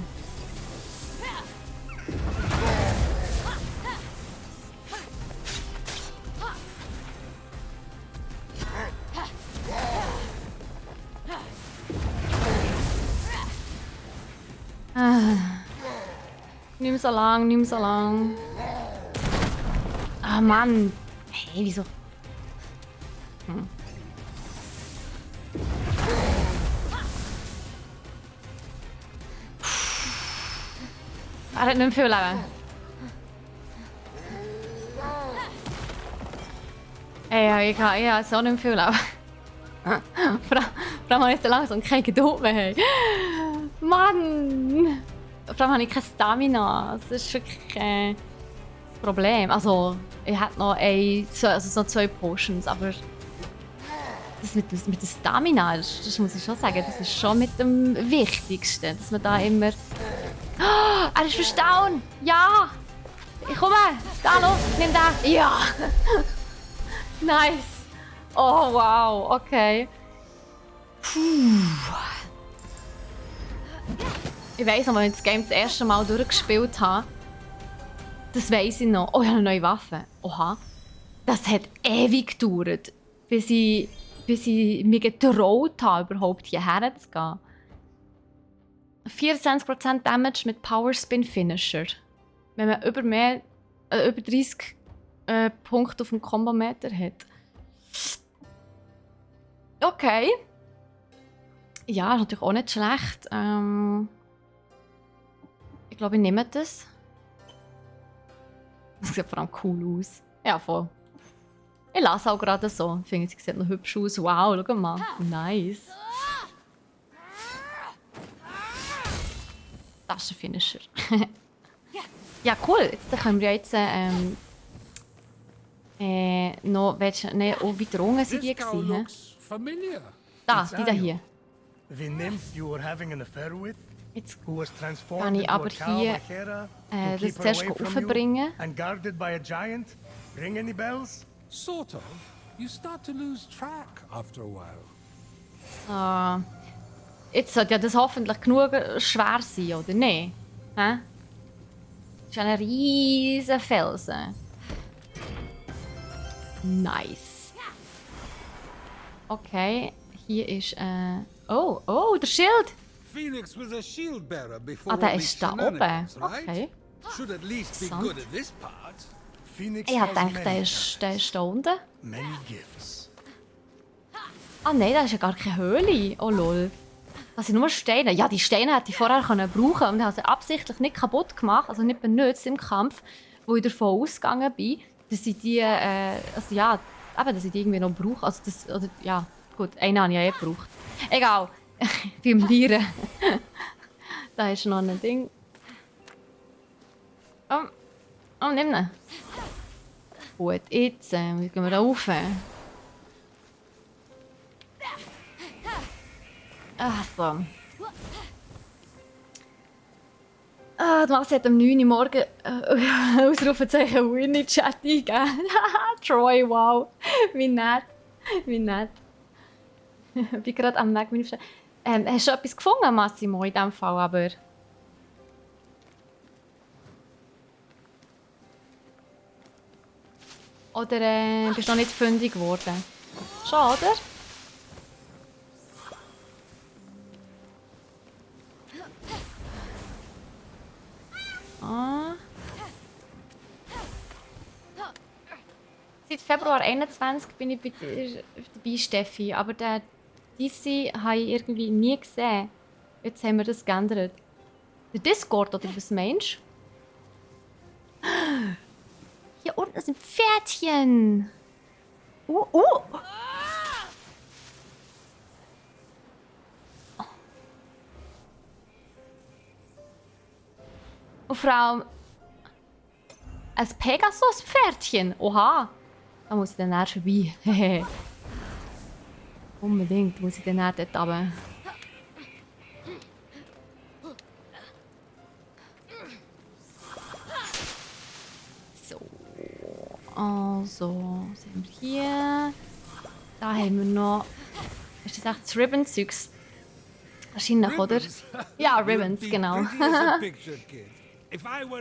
Nicht mehr so lang, nicht mehr so lang. Ah Mann. Hey, wieso? Er hat nicht mehr viel Leben. Ey, ich habe so nicht mehr viel Leben. Vor allem habe ich so langsam keine Geduld mehr. Hey. Mann! Vor allem habe ich keine Stamina. Das ist wirklich das Problem. Also, ich hätte noch noch 2 Potions, aber das mit der Stamina, das muss ich schon sagen, das ist schon mit dem Wichtigsten, dass man da immer... Oh, er ist verstauen! Ja! Ich komme! Da, los! Nimm den! Ja! Nice! Oh, wow! Okay. Puh. Ich weiss noch, als ich das Game das erste Mal durchgespielt habe, das weiss ich noch. Oh, ich habe eine neue Waffe. Oha. Das hat ewig gedauert, bis ich mich getraut habe, überhaupt hierher zu gehen. 24% Damage mit Power Spin Finisher. Wenn man über 30 Punkte auf dem Kombometer hat. Okay. Ja, ist natürlich auch nicht schlecht. Ich glaube, ich nehme das. Das sieht vor allem cool aus. Ja, voll. Ich lasse auch gerade so. Ich finde, sie sieht noch hübsch aus. Wow, schau mal. Nice. Das ist ein Finisher. Ja, cool. Jetzt können wir jetzt noch... Oh, weiter unten sind die gewesen. Da, die da hier. The nymph you were having an affair with? Jetzt Who was kann transformed ich into a aber cow hier by Hera to das keep her zuerst away from you aufbringen. and guarded by a giant? Ring any bells? Sort of. You start to lose track after a while. Jetzt sollte ja das hoffentlich genug schwer sein, oder nicht? Hä? Das ist ein riesen Felsen. Nice. Okay, hier ist oh, der Schild! Phoenix was a shield bearer before Der all ist these da oben. shenanigans, right? Okay. Should at least be Interessant. good at this part. Phoenix Ich hab has gedacht, many der ist da unten. many gifts. Ah nein, das ist ja gar keine Höhle. Oh lol. Das sind nur Steine. Ja, die Steine hätte ich vorher brauchen können und ich habe sie absichtlich nicht kaputt gemacht, also nicht benutzt im Kampf, wo ich davon ausgegangen bin, dass ich die, dass ich die irgendwie noch brauche. Also das, oder, ja, gut, einen habe ich ja gebraucht. Egal, beim Lieren. Da ist noch ein Ding. Oh, nimm ihn. Gut, jetzt gehen wir da rauf. Ach so. Die Massi hat am 9 Uhr morgen Ausrufezeichen Winnie-Chat eingegeben. Troy, wow. Wie nett. Wie nett. Ich bin gerade am Weg. Hast du etwas gefunden, Massimo, in diesem Fall aber? Oder bist du noch nicht fündig geworden? Schon, oder? Seit Februar 21 bin ich dabei, Steffi. Aber den DC habe ich irgendwie nie gesehen. Jetzt haben wir das geändert. Der Discord, oder was meinst du? Hier unten sind Pferdchen. Und Frau... Ein Pegasus-Pferdchen? Oha. Da muss ich dann näher vorbei. Unbedingt muss ich dann näher dort runter. So. Also, was haben wir hier? Da haben wir noch... Ist das echt das Ribbon-Zeugs? Wahrscheinlich, oder? Ja, Ribbons, genau.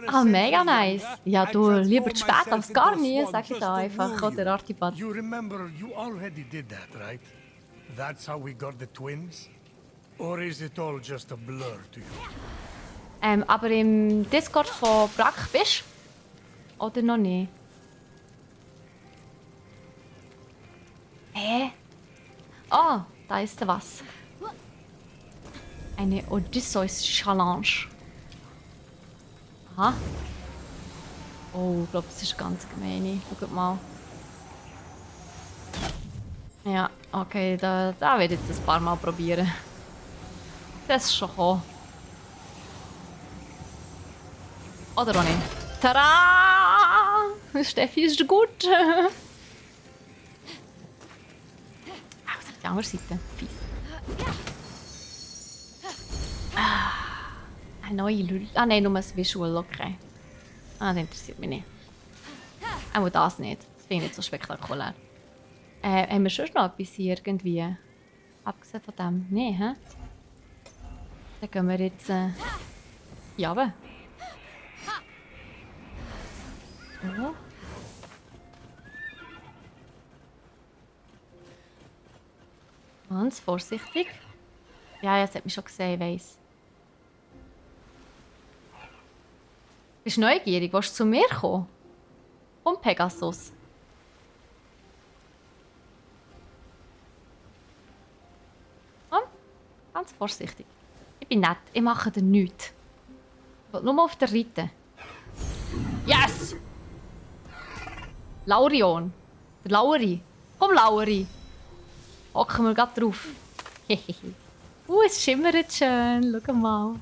Ah, mega nice. Ja, du, lieber zu spät als gar nie, sag ich da einfach, oder Artibat. You remember you already did that, right? That's how we got the twins? Or is it all just a blur to you? Aber im Discord von Brack bist du? Oder noch nicht? Hä? Oh, da ist da was. Eine Odysseus-Challenge. Aha. Oh, ich glaube, das ist ganz gemein. Schaut mal. Ja, okay, da werde ich jetzt ein paar Mal probieren. Das ist schon gekommen. Oder auch nicht. Tada! Steffi ist gut. Auf die andere Seite. Fies. Eine neue Lülle. Ah nein, nur ein Visual, okay. Ah, das interessiert mich nicht. Auch das nicht. Das finde ich nicht so spektakulär. Haben wir schon noch etwas hier irgendwie? Abgesehen von dem? Nein, hä? Dann gehen wir jetzt... Ja, aber... So. Ganz vorsichtig. Ja, das hat mich schon gesehen, ich weiss. Bist du neugierig? Willst du zu mir kommen? Komm, Pegasus. Komm, ganz vorsichtig. Ich bin nett, ich mache dir nichts. Ich will nur mal auf der Reite. Yes! Laurion. Der Lauri. Komm, Lauri. Hocken wir gerade drauf. Es schimmert schön. Schau mal.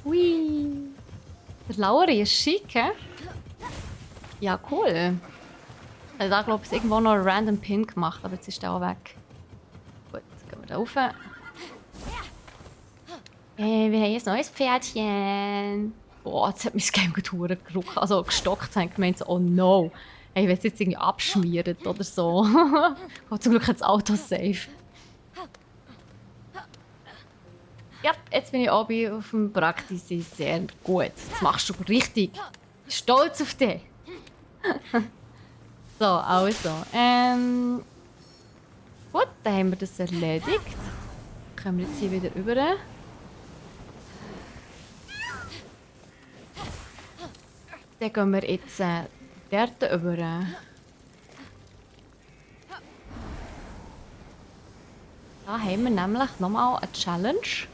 Hui. Der Lauri ist schick, hä? Ja, cool. Ich habe glaube ich irgendwo noch einen random Pin gemacht, aber jetzt ist der auch weg. Gut, jetzt gehen wir da rauf. Hey, wir haben jetzt ein neues Pferdchen. Boah, jetzt hat mein Game gedauert gerufen. Also gestockt, haben gemeint so, oh no. Hey, ich will es jetzt irgendwie abschmieren oder so. Aber zum Glück hat das Auto safe. Ja, jetzt bin ich oben auf dem Praktis. Sehr gut. Das machst du richtig. Ich bin stolz auf dich. So, also. Gut, dann haben wir das erledigt. Kommen wir jetzt hier wieder rüber. Dann gehen wir jetzt dort rüber. Da haben wir nämlich nochmal eine Challenge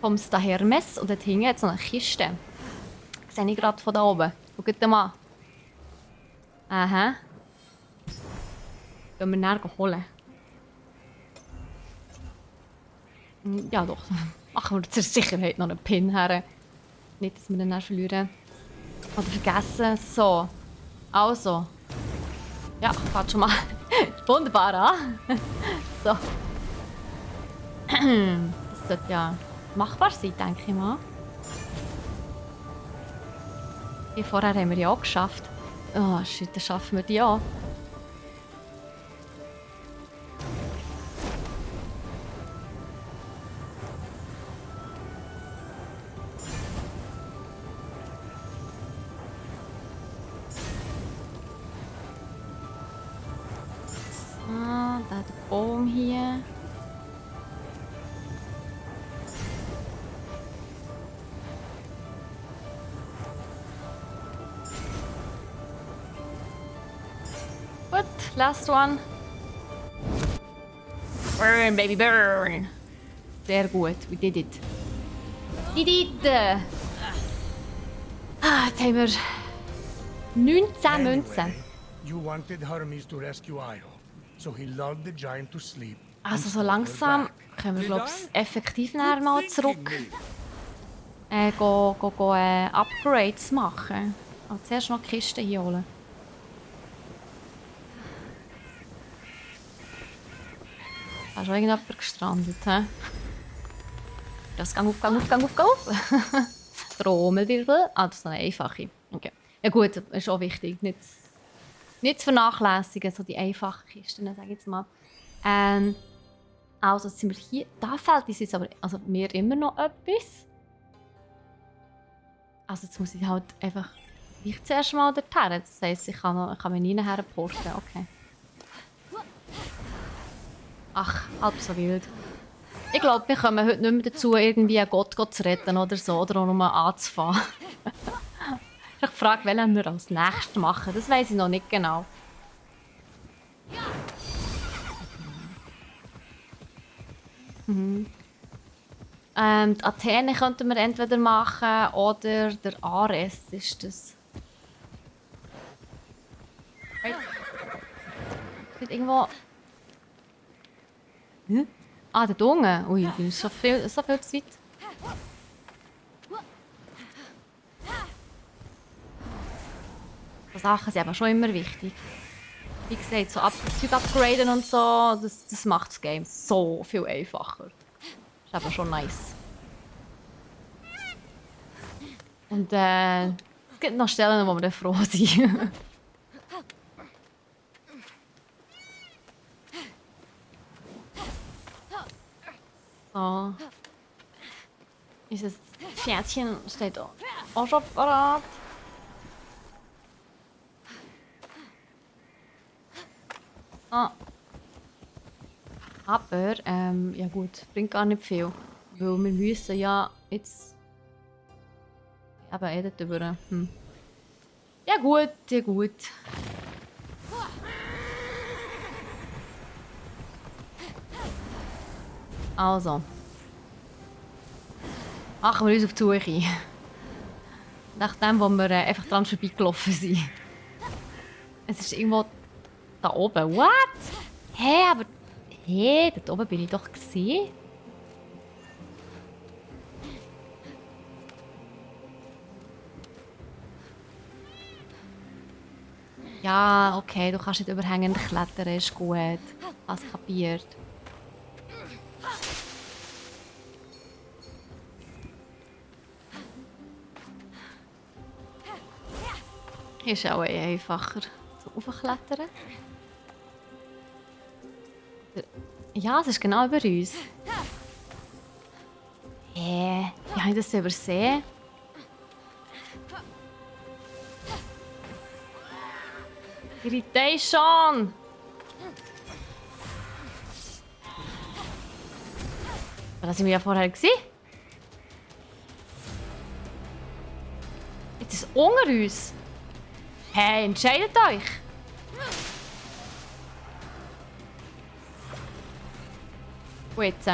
vom Stahermes und dort hinten hat es noch eine Kiste. Das sehe ich gerade von da oben. Schaut mal. Aha. Gehen wir näher holen. Ja doch. Machen wir zur Sicherheit noch einen Pin her. Nicht, dass wir den dann verlieren. Oder vergessen. So. Also. Ja, fährt schon mal wunderbar an. So. Das sollte ja machbar sein, denke ich mal. Die vorher haben wir ja auch geschafft. Oh shit, dann schaffen wir die auch. Da der Baum hier. Gut, last one. Burn, baby, burn. Sehr gut, we did it. Did it! Jetzt haben wir 19 Münzen. Anyway, you wanted Hermes to rescue Io, so he lulled the giant to sleep. Also so langsam können wir glaube ich effektiv nachher mal zurück Upgrades machen. Aber zuerst noch die Kiste hier holen. Da ist schon irgendjemand gestrandet, hä? Das gang auf. Trommelwirbel. Ah, das ist eine einfache. Okay. Ja gut, ist auch wichtig. Nicht zu vernachlässigen, so die einfachen Kisten, sage ich jetzt mal. Also jetzt sind wir hier. Da fehlt uns jetzt aber mir immer noch etwas. Also jetzt muss ich halt einfach ich zuerst mal dorthin. Das heisst, ich kann mich nie nachher porten. Okay. Ach, halb so wild. Ich glaube, wir kommen heute nicht mehr dazu, irgendwie einen Gott zu retten oder so, oder auch nur anzufahren. Ich frage, welchen wir als nächstes machen. Das weiß ich noch nicht genau. Die Athene könnten wir entweder machen oder der Ares ist das. Ist irgendwo. Hm? Ah, der Dunge. Ui, das ist so viel Zeit. So Sachen sind aber schon immer wichtig. Wie gesagt, so Zeug upgraden und so, das macht das Game so viel einfacher. Das ist aber schon nice. Und es gibt noch Stellen, wo wir dann froh sind. So. Unser Pferdchen steht auch schon parat. Ah. Aber, ja gut, bringt gar nicht viel. Weil wir müssen ja jetzt... Aber dort über. Ja gut, ja gut. Also. Machen wir uns auf die Suche. Nachdem, wo wir einfach dran vorbeigelaufen sind. Es ist irgendwo da oben. What? Hä, aber... Hä, dort oben bin ich doch gesehen. Ja, okay, du kannst nicht überhängend klettern, ist gut. Hast kapiert. Ist auch einfacher so hochklettern. Ja, es ist genau über uns. Hä? Wie habe ich das übersehen? Irritation! Aber das sind wir ja vorher gesehen. Jetzt ist es unter uns. Hey, entscheidet euch! Wo jetzt?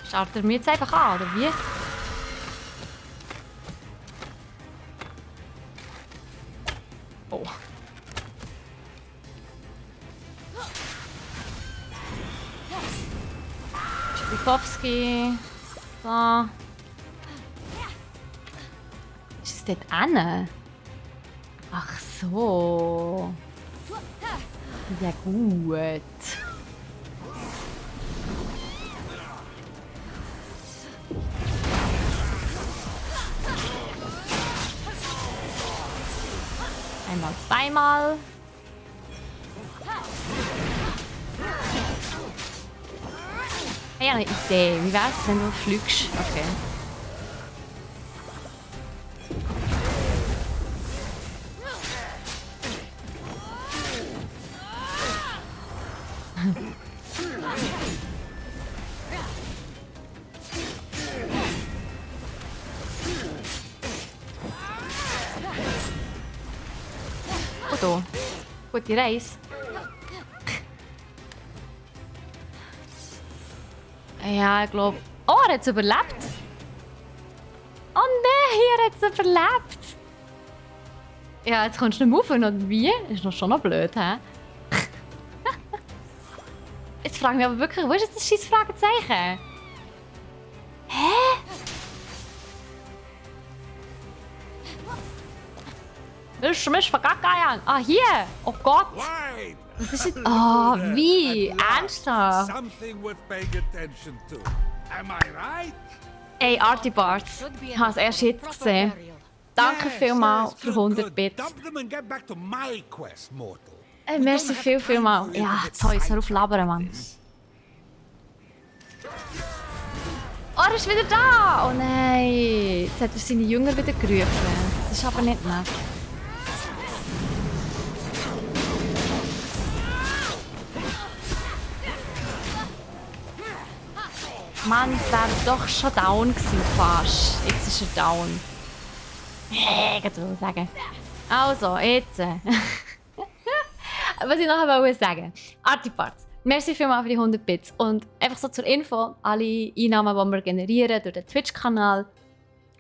Startet er mich jetzt einfach an, oder wie? Oh. Bukowski. So. Ist es dort hinten? Ach so. Ja gut. Einmal, zweimal. Ich habe eine Idee. Wie wär's, wenn du fliegst? Okay. Foto. Gute Reise. Ja, ich glaube... Oh, er hat es überlebt. Oh nein, er hat es überlebt. Ja, jetzt kommst du nicht mehr rauf, oder wie? Ist noch schon noch blöd, hä? Jetzt frage ich mich aber wirklich, wo ist jetzt das scheiß Fragezeichen? Hä? Willst du mich vergackeiern? Ah, hier! Oh Gott! Why? Was ist jetzt? Oh, wie? Ernsthaft? Something worth paying attention to. Am I right? Ey, Artibart. Ich habe es erst jetzt gesehen. Danke vielmals für 100 Bits. Dump them and get back to my quest, mortal. Merci vielmals. Ja, Zeus, hör auf labern, Mann. Oh, er ist wieder da! Oh nein! Jetzt hat er seine Jünger wieder gerufen. Das ist aber nicht nett. Mann, es wäre doch schon down gewesen, fast. Jetzt ist er down. Ich kann sagen. Also, jetzt. Was ich noch wollte sagen. Artiparts, merci vielmals für die 100 Bits. Und einfach so zur Info, alle Einnahmen, die wir generieren durch den Twitch-Kanal,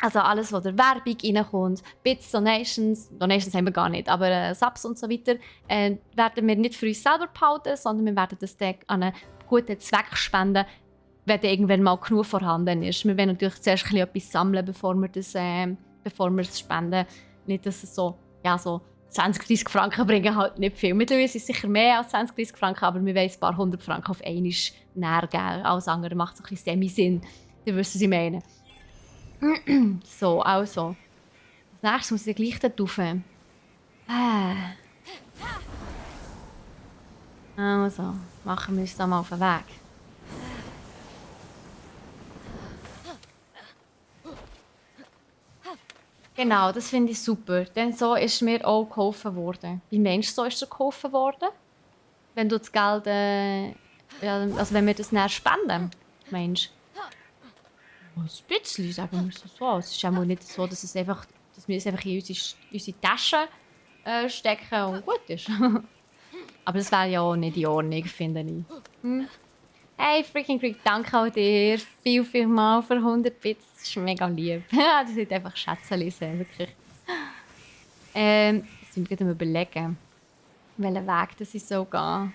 also alles, was durch Werbung reinkommt, Bits, Donations haben wir gar nicht, aber Subs und so weiter, werden wir nicht für uns selber behalten, sondern wir werden das dann an einen guten Zweck spenden, wenn irgendwann mal genug vorhanden ist. Wir wollen natürlich zuerst etwas sammeln, bevor wir es spenden. Nicht, dass es so 20, 30 Franken bringen halt nicht viel. Mittlerweile ist es sicher mehr als 20, 30 Franken, aber wir wollen ein paar 100 Franken auf einmal näher geben. Alles andere macht so ein bisschen Semi-Sinn. Ihr wisst, was ich meine. So, also. Als nächstes muss ich gleich dort rauf. Also, machen wir uns da mal auf den Weg. Genau, das finde ich super. Denn so ist mir auch geholfen worden. Wie meinst du, so ist dir geholfen worden? Wenn du das Geld, also wenn wir das näher spenden, meinst du? Ein bisschen, sagen wir es so. Es ist auch nicht so, dass wir es einfach in unsere Taschen stecken und gut ist. Aber das wäre ja auch nicht in Ordnung, finde ich. Hey, Freaking Freak, danke auch dir. Viel mal für 100 Bits. Das ist mega lieb. Das sind einfach Schätze lesen, wirklich. Jetzt sind wir gerade überlegen, welchen Weg das ich so gehe.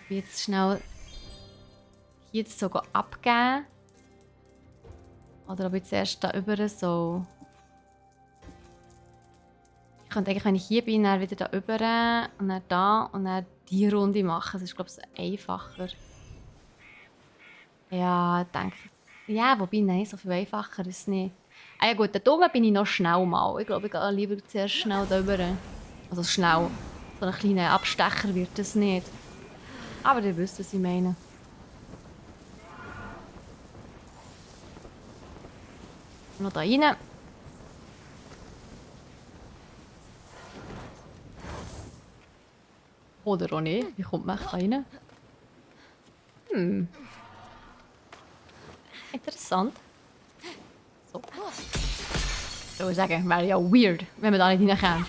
Ich will jetzt schnell hier jetzt so abgeben. Oder ob ich zuerst da über so... Ich könnte eigentlich, wenn ich hier bin, dann wieder da über und dann da und dann die Runde machen. Das ist, glaube ich, einfacher. Ja, denke ich. Ja, wobei, nein, so viel einfacher ist es nicht. Ah ja gut, da oben bin ich noch schnell mal. Ich glaube, ich gehe lieber zuerst schnell da rüber. Also schnell. So ein kleiner Abstecher wird das nicht. Aber ihr wisst, was ich meine. Noch da rein. Oder auch nicht. Wie kommt man da rein? Interessant. So. Ich würde sagen, wäre ja weird, wenn man da nicht reinkommt.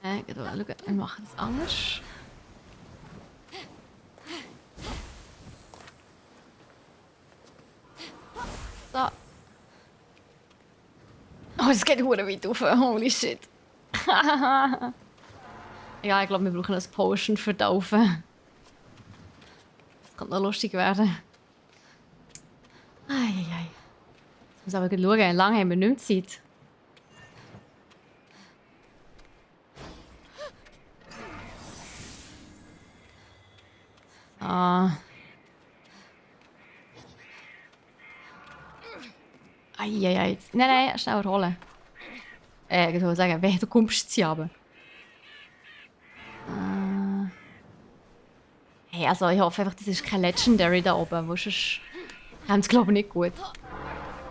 Schauen, wir machen das anders. So. Oh, es geht verdammt weit rauf. Holy shit. Ja, ich glaube, wir brauchen eine Potion für da rauf. Das könnte noch lustig werden. Eieiei. muss aber schauen, lange haben wir nicht mehr Zeit. Ah. Eieiei. Nein, schnell erholen. Ich soll sagen, du kommst sie runter. Hey, also ich hoffe einfach, das ist kein Legendary da oben, wo sonst haben sie glaube ich nicht gut.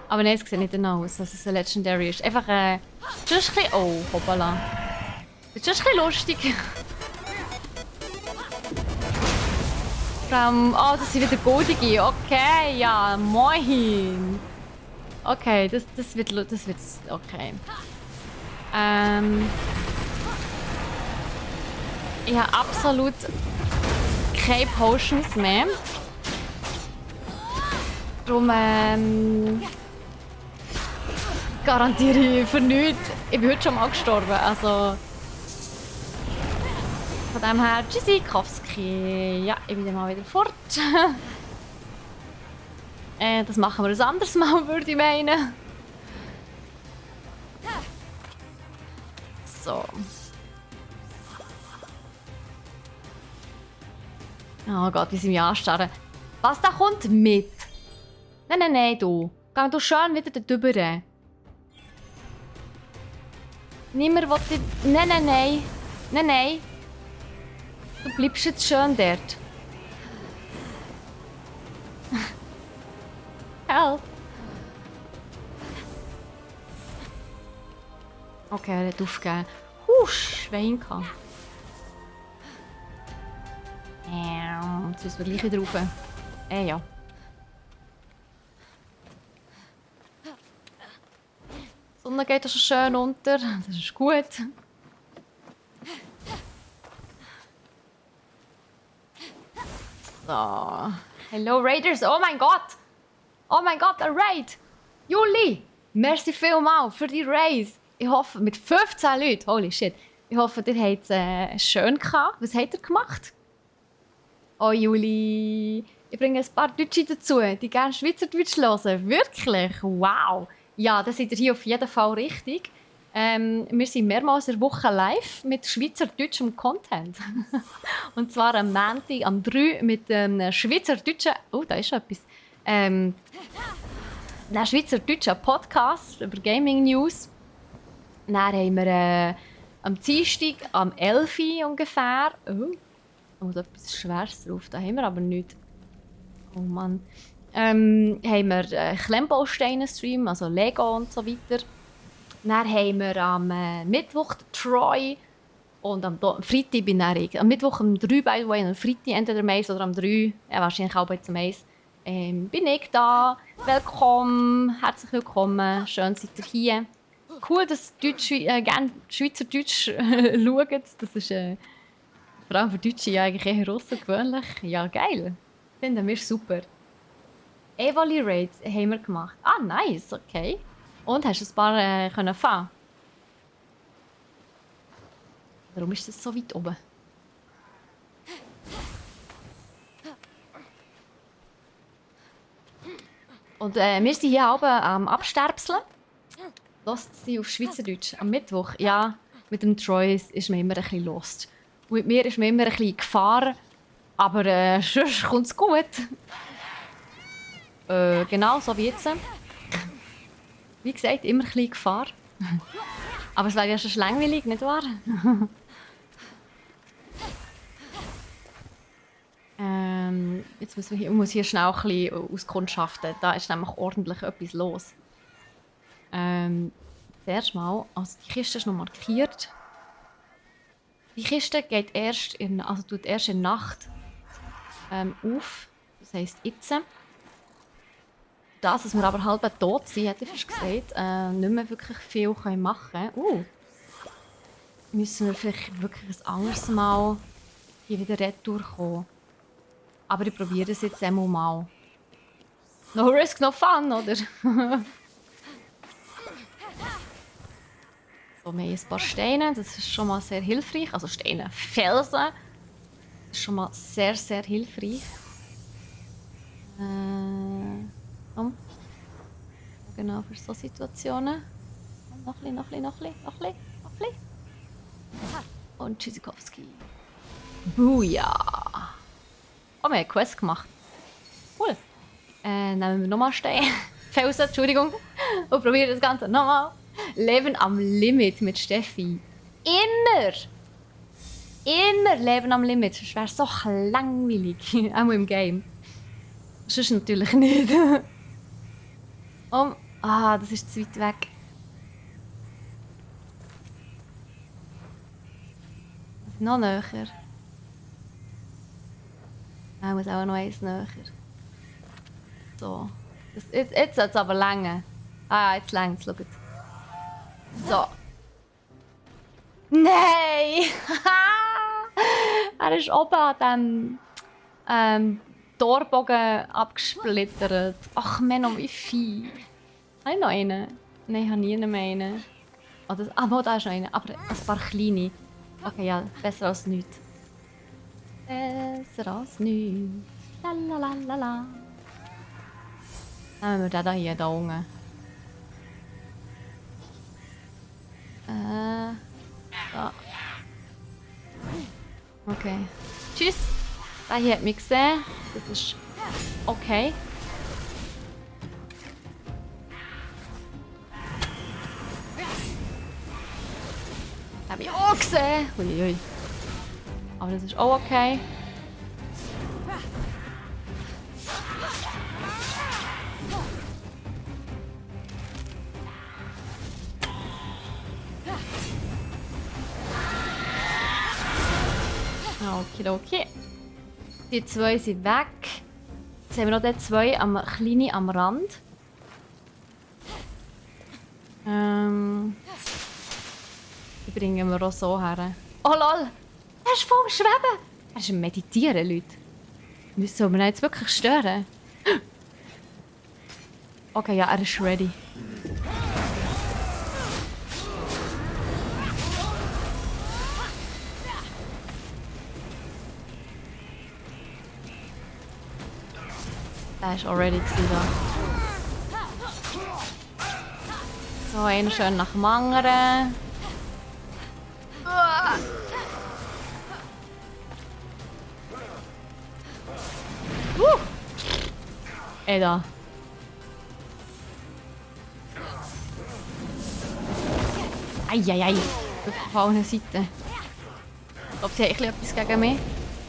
Aber nein, es sieht nicht danach aus, dass es ein Legendary ist. Einfach sonst ein bisschen... Oh, hoppala. Das ist sonst ein bisschen lustig. Oh, das sind wieder goldige. Okay, ja, moin. Okay, das wird... Okay. Ich habe absolut keine Potions mehr. Darum garantiere ich für nichts. Ich bin heute schon mal gestorben. Also von dem her, Tschüssikowski. Ja, ich bin dann mal wieder fort. Das machen wir ein anderes Mal, würde ich meinen. So. Oh Gott, wie sie mich anstarren. Was, da kommt mit? Nein, du. Geh du schön wieder darüber. Niemand will dich... Nein. Du bleibst jetzt schön dort. Help. Okay, er hat aufgegeben. Husch, Schwein kann. Jetzt müssen wir gleich wieder rauf. Ja. Die Sonne geht schon schön unter. Das ist gut. So. Hello Raiders. Oh mein Gott. Oh mein Gott, ein Raid. Juli. Merci vielmals für die Raid. Ich hoffe, mit 15 Leuten. Holy shit. Ich hoffe, ihr habt es schön gehabt. Was habt ihr gemacht? Oh, Juli. Ich bringe ein paar Deutsche dazu, die gerne Schweizerdeutsch hören. Wirklich? Wow. Ja, das seid ihr hier auf jeden Fall richtig. Wir sind mehrmals in der Woche live mit schweizerdeutschem Content. Und zwar am Montag, am 3 mit einem schweizerdeutschen... Oh, da ist etwas. Einem schweizerdeutschen Podcast über Gaming News. Dann haben wir am Dienstag, am 11 Uhr ungefähr... Oh, da muss etwas Schweres drauf, da haben wir aber nichts. Oh Mann. Haben wir Klemmbausteine-Stream, also Lego und so weiter. Dann haben wir am Mittwoch Troy und am Freitag bin ich. Am Mittwoch am 3, by the way, und am Freitag entweder am 1 oder am 3, ja, wahrscheinlich auch jetzt am 1, bin ich da. Willkommen, herzlich willkommen, schön seid ihr hier. Cool, dass ihr gerne Schweizerdeutsch schaut. Das ist vor allem für Deutsche ja eigentlich eher außergewöhnlich. Ja, geil. Finden wir super. Evoli Raids haben wir gemacht. Ah, nice, okay. Und hast du ein paar können fahren? Warum ist das so weit oben? Und wir sind hier oben am Absterbseln. Lost sie auf Schweizerdeutsch. Am Mittwoch, ja, mit dem Troy ist man immer ein bisschen lost. Und mit mir ist man immer ein bisschen Gefahr. Aber sonst kommt es gut. Genau, so wie jetzt. Wie gesagt, immer ein bisschen Gefahr. Aber es wäre ja schon langweilig, nicht wahr? Jetzt muss hier schnell ein bisschen auskundschaften. Da ist nämlich ordentlich etwas los. Zuerst mal, also die Kiste ist noch markiert. Die Kiste geht erst in der Nacht auf. Das heisst jetzt. Dass wir aber halb tot sind, hätte ich fast gesagt, nicht mehr wirklich viel machen können. Müssen wir vielleicht wirklich ein anderes Mal hier wieder retour kommen. Aber ich probiere es jetzt einmal mal. No risk, no fun, oder? So, wir haben ein paar Steine, das ist schon mal sehr hilfreich. Also Steine, Felsen. Das ist schon mal sehr, sehr hilfreich. genau für so Situationen. Noch ein bisschen. Und Tschüssikowski. Booyah! Oh, wir haben eine Quest gemacht. Cool. Nehmen wir nochmal Stein. Felsen, Entschuldigung. Und probieren das Ganze nochmal. Leben am Limit mit Steffi. Immer Leben am Limit. Das wäre so langweilig. Auch im Game. Sonst natürlich nicht. Das ist zu weit weg. Noch näher. Ich muss auch noch eins näher. So. Jetzt sollte es aber länger. Jetzt längt es, schaut. So. Nein! Er ist oben an dem Torbogen abgesplittert. Ach Menno, wie fies. Habe ich noch einen? Nein, ich habe nie mehr einen. Da ist noch einer. Aber ein paar kleine. Okay, ja, besser als nichts. Besser als nichts. Lalalala. Nehmen wir den hier, da unten. So. Okay. Tschüss. Der hier hat mich gesehen. Das ist okay. Habe ich auch gesehen. Uiui. Aber das ist auch okay. Okay. Die zwei sind weg. Jetzt haben wir noch die zwei kleine am Rand. Die bringen wir auch so her. Oh lol! Er ist voll am Schweben! Er ist am Meditieren, Leute. Müssen wir ihn jetzt wirklich stören? Okay, ja, er ist ready. Der war already da. So, einer schön nach dem anderen. Da. Eieiei. Auf allen Seiten. Ich glaube, sie haben etwas gegen mich.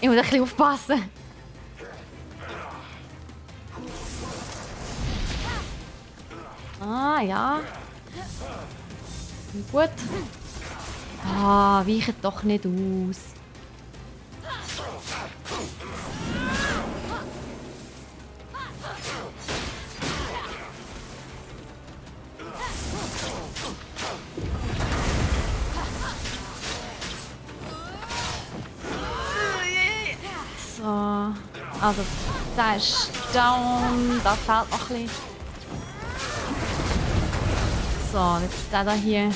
Ich muss ein bisschen aufpassen. Ja. Gut. Weichen doch nicht aus. So. Also, der ist down. Da fehlt noch ein bisschen. So, jetzt der da hier.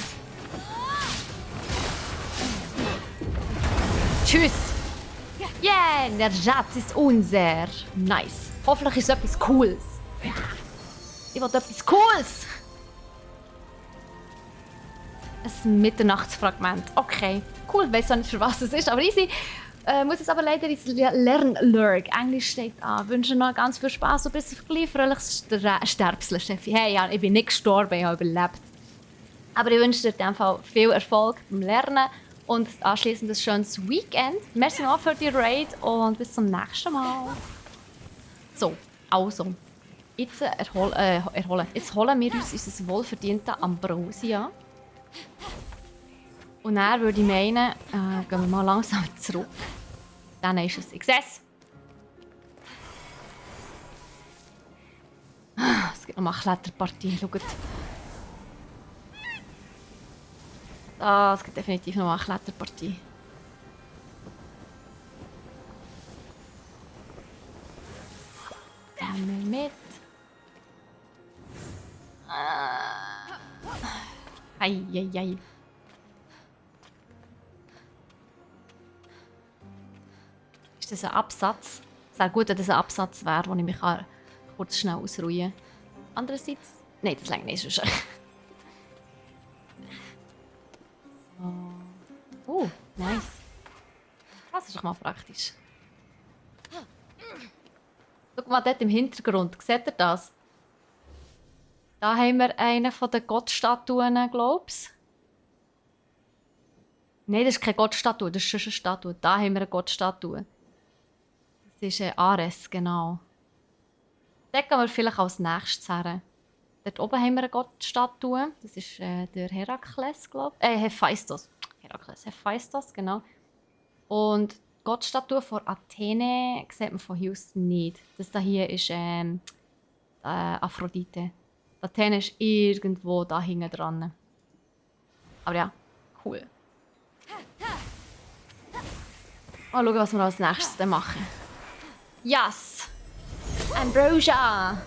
Tschüss! Yeah, der Schatz ist unser. Nice. Hoffentlich ist es etwas Cooles. Ich will etwas Cooles! Ein Mitternachtsfragment. Okay. Cool, ich weiß auch nicht, für was es ist, aber easy. Muss es aber leider ins Lernlurk. Englisch steht an. Ich wünsche noch ganz viel Spaß und bis gleich fröhliches Sterbsel, Steffi. Hey, ja, ich bin nicht gestorben, ich habe überlebt. Aber ich wünsche dir in diesem Fall viel Erfolg beim Lernen und anschließend ein schönes Weekend. Merci noch für die Raid und bis zum nächsten Mal. So, also. Jetzt Jetzt holen wir uns unser wohlverdientes Ambrosia. Und dann würde ich meinen, gehen wir mal langsam zurück. Dann ist es Success. Es gibt noch mal eine Kletterpartie, schaut. Es gibt definitiv noch mal eine Kletterpartie. Nehmen wir mit. Eieiei. Ist das ein Absatz? Es wäre gut, wenn das ein Absatz wäre, wo ich mich kurz schnell ausruhen kann. Andererseits Nein, das reicht nicht. So. Nice. Das ist doch mal praktisch. Schau mal dort im Hintergrund. Seht ihr das? Da haben wir eine von den Gottstatuen, glaube ich. Nein, das ist keine Gottstatue, das ist schon eine Statue. Da haben wir eine Gottstatue. Das ist Ares, genau. Dort gehen wir vielleicht als nächstes her. Dort oben haben wir eine Gottstatue. Das ist der Herakles, glaube ich. Hephaistos. Herakles, Hephaistos, genau. Und die Gottstatue von Athene sieht man von hier aus nicht. Das da hier ist Aphrodite. Die Athene ist irgendwo da hinten dran. Aber ja, cool. Mal schauen, was wir als nächstes dann machen. Yes! Ambrosia!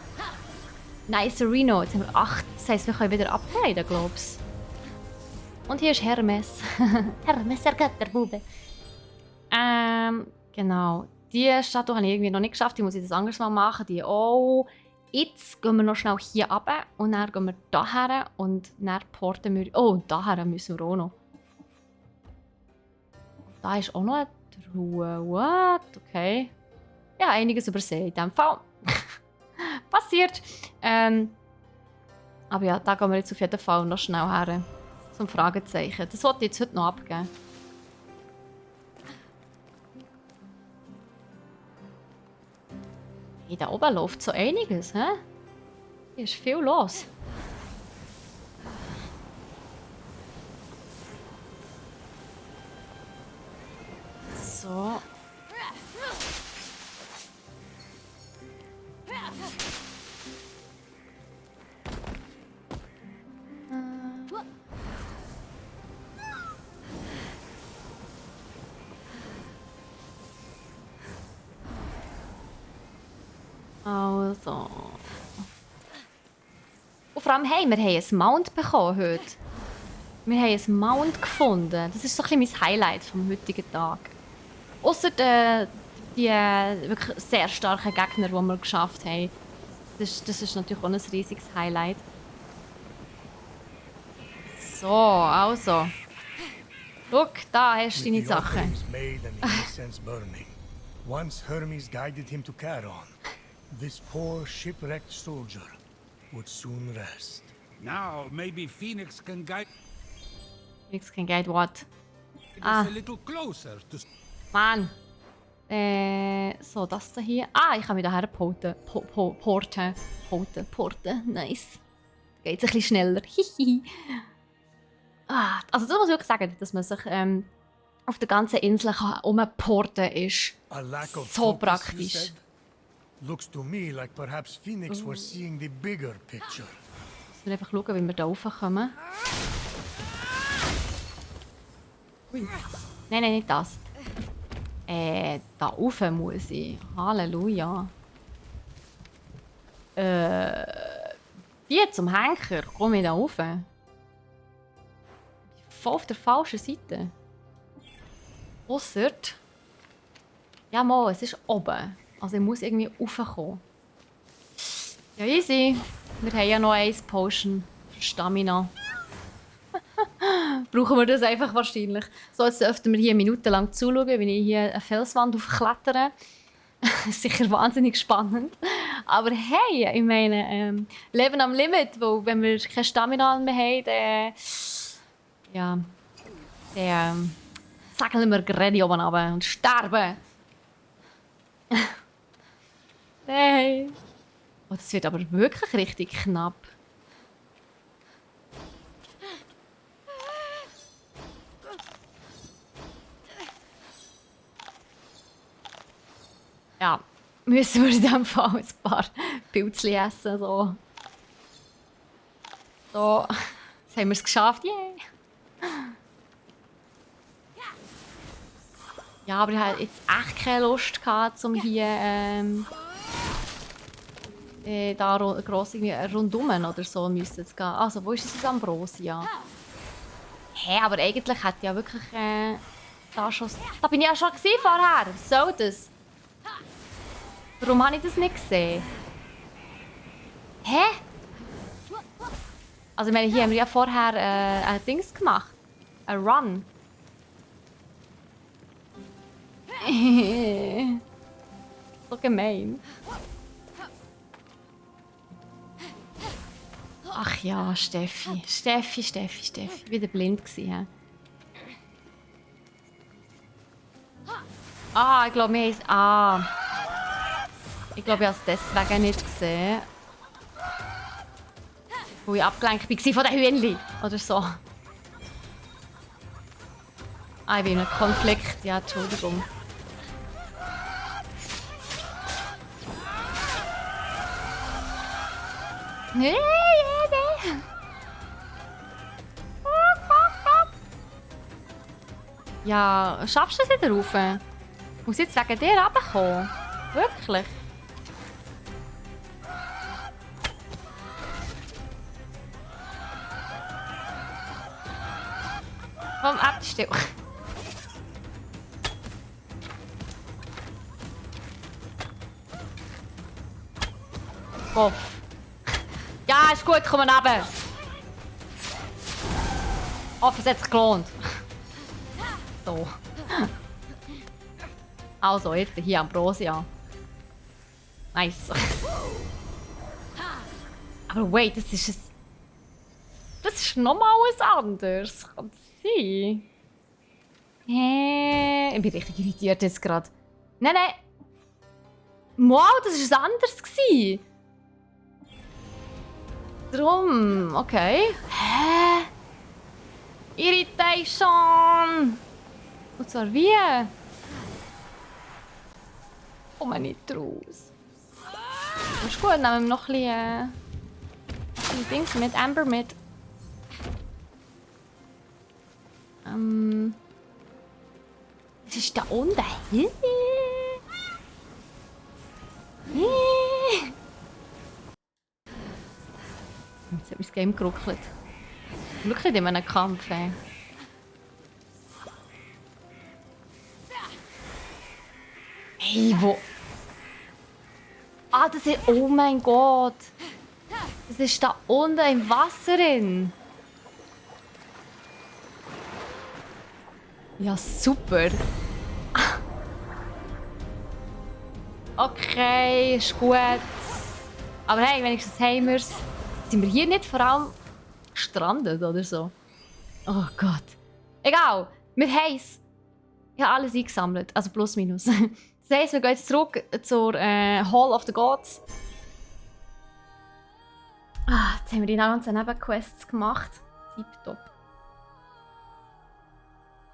Nice Reno. Jetzt haben wir 8. Das heisst, wir können wieder upgraden, glaube ich. Und hier ist Hermes. Hermes, der Götterbube. Genau. Die Statue habe ich irgendwie noch nicht geschafft. Die muss ich das anderes Mal machen. Die auch. Jetzt gehen wir noch schnell hier runter. Und dann gehen wir daher. Und dann porten wir... Oh, daher müssen wir auch noch. Da ist auch noch eine Truhe. What? Okay. Ja, einiges übersehen in diesem Fall. Passiert. Aber ja, da gehen wir jetzt auf jeden Fall noch schnell her. Zum Fragezeichen. Das wollte ich jetzt heute noch abgeben. Hey, da oben läuft so einiges, hä? Hier ist viel los. So. Also. Und vor allem, hey, wir haben ein Mount bekommen heute. Wir haben ein Mount gefunden. Das ist so ein bisschen mein Highlight vom heutigen Tag. Ausser die wirklich sehr starken Gegner, die wir geschafft haben. Das ist natürlich auch ein riesiges Highlight. So, also. Schau, da hast du deine Sachen. Once Hermes guided him to Charon, this poor shipwrecked soldier would soon rest. Now maybe Phoenix can guide Phoenix can guide what? us a little closer to... Mann. So, das da hier. Ich kann mich daher porten. Porten. Nice. Geht ein bisschen schneller. Also das muss ich wirklich sagen, dass man sich auf der ganzen Insel umporten ist. So praktisch. Looks to me like perhaps Phoenix was seeing the bigger picture. Wir einfach schauen, wie wir da raufkommen. Nein, nicht das. Da rauf muss ich. Halleluja. Wie zum Henker komme ich da rauf? Voll auf der falschen Seite. Ausser... Ja, mal, es ist oben. Also ich muss irgendwie raufkommen. Ja, easy. Wir haben ja noch 1 Potion für Stamina. Brauchen wir das einfach wahrscheinlich. So, jetzt dürften wir hier minutenlang zuschauen, wie ich hier eine Felswand aufklettere. Sicher wahnsinnig spannend. Aber hey, ich meine, Leben am Limit, weil wenn wir keine Stamina mehr haben, dann säckeln wir gerade oben runter und sterben. Hey. Oh, das wird aber wirklich richtig knapp. Ja, müssen wir in diesem Fall ein paar Pilzchen essen. So, jetzt haben wir es geschafft. Yay! Ja, aber ich hatte jetzt echt keine Lust gehabt, um hier da gross irgendwie rundum oder so müssen zu gehen. Also, wo ist das Ambrosia? Hä, aber eigentlich hätte ich ja wirklich da schon... Da bin ich ja schon vorher. Was soll das? Warum habe ich das nicht gesehen? Hä? Also ich meine, hier haben wir ja vorher ein Dings gemacht. Ein Run. So gemein. Ach ja, Steffi. Steffi. Wieder blind gewesen, hä? Ah, ich glaube, wir haben es... Ah. Ich glaube, ich habe es deswegen nicht gesehen. Wo ich abgelenkt war von den Hühnchen. Oder so. Ah, ich bin in einem Konflikt. Ja, Entschuldigung. Nee. Ja, schaffst du es wieder rauf? Muss ich jetzt wegen dir runterkommen? Wirklich? Warum äppst du? Kopf. Ja, ist gut, komm runter. Hoffe, es hat sich gelohnt. So. Also, jetzt hier Ambrosia. Nice. Aber wait, das ist es. Das ist nochmal was anderes. Kann es sein? Ich bin richtig irritiert jetzt gerade. Nein. Wow, das war anderes gewesen. Drum, okay. Hä? Irritation! Und zwar wie? Komm mal nicht raus. Das ist gut, nehmen wir noch ein bisschen Dings mit, Amber mit. Was ist da unten? Jetzt hat mein Game geruckelt. Wirklich in einem Kampf. Hey, wo? Ah, das ist... Oh mein Gott! Das ist da unten im Wasser drin. Ja, super. Okay, ist gut. Aber hey, wenigstens haben wir es. Sind wir hier nicht vor allem gestrandet oder so? Oh Gott. Egal, wir haben es. Ich habe alles eingesammelt, also plus minus. Das heisst, wir gehen jetzt zurück zur Hall of the Gods. Jetzt haben wir die ganzen Nebenquests gemacht. Tipptopp.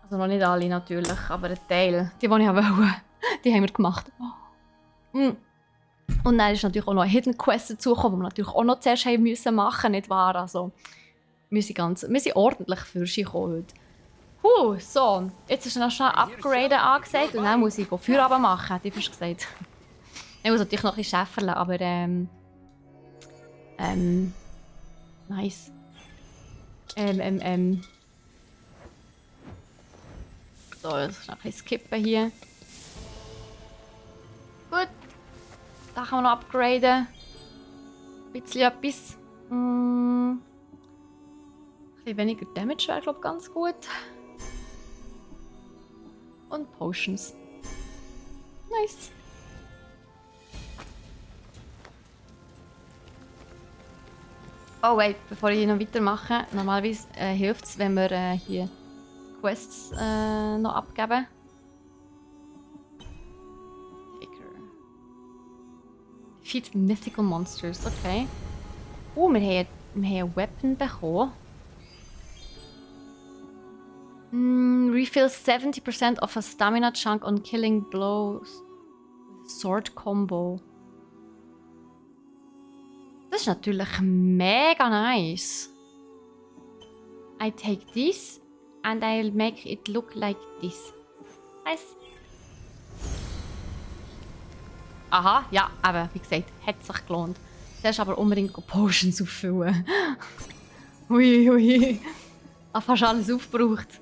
Also noch nicht alle natürlich, aber ein Teil. Die ich wollte, die haben wir gemacht. Und dann ist natürlich auch noch eine Hidden Quest dazugekommen, die wir natürlich auch noch zuerst haben müssen machen, nicht wahr? Also, wir sind ordentlich für sich heute. So, jetzt ist noch schnell Upgraden angesagt und dann muss ich Feuer machen, hätte ich fast gesagt. Ich muss natürlich noch ein bisschen schäferle, aber nice. So, jetzt noch ein bisschen skippen hier. Gut. Da kann man noch upgraden. Ein bisschen etwas. Ein bisschen weniger Damage wäre, glaube ich, ganz gut. Und Potions. Nice. Oh wait, bevor ich noch weitermache. Normalerweise hilft es, wenn wir hier Quests noch abgeben. Defeat Mythical Monsters, okay. Wir haben ein Weapon bekommen. Refills 70% of a stamina chunk on killing blows. Sword Combo. Das ist natürlich mega nice. I take this and I'll make it look like this. Nice. Aha, ja, aber wie gesagt, hat sich gelohnt. Zuerst aber unbedingt Potions auffüllen. Ui. Fast alles aufgebraucht.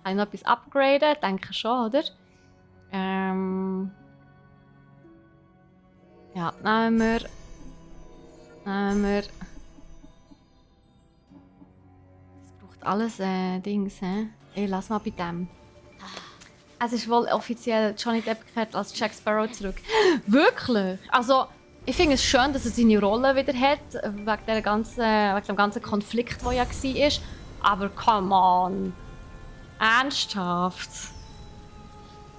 Kann ich noch etwas upgraden? Denke schon, oder? Ja, nehmen wir. alles Dings, hä? Ich lass mal bei dem. Es ist wohl offiziell Johnny Depp kehrt als Jack Sparrow zurück. Wirklich? Also, ich finde es schön, dass er seine Rolle wieder hat, wegen dem ganzen Konflikt, der ja war. Aber come on. Ernsthaft?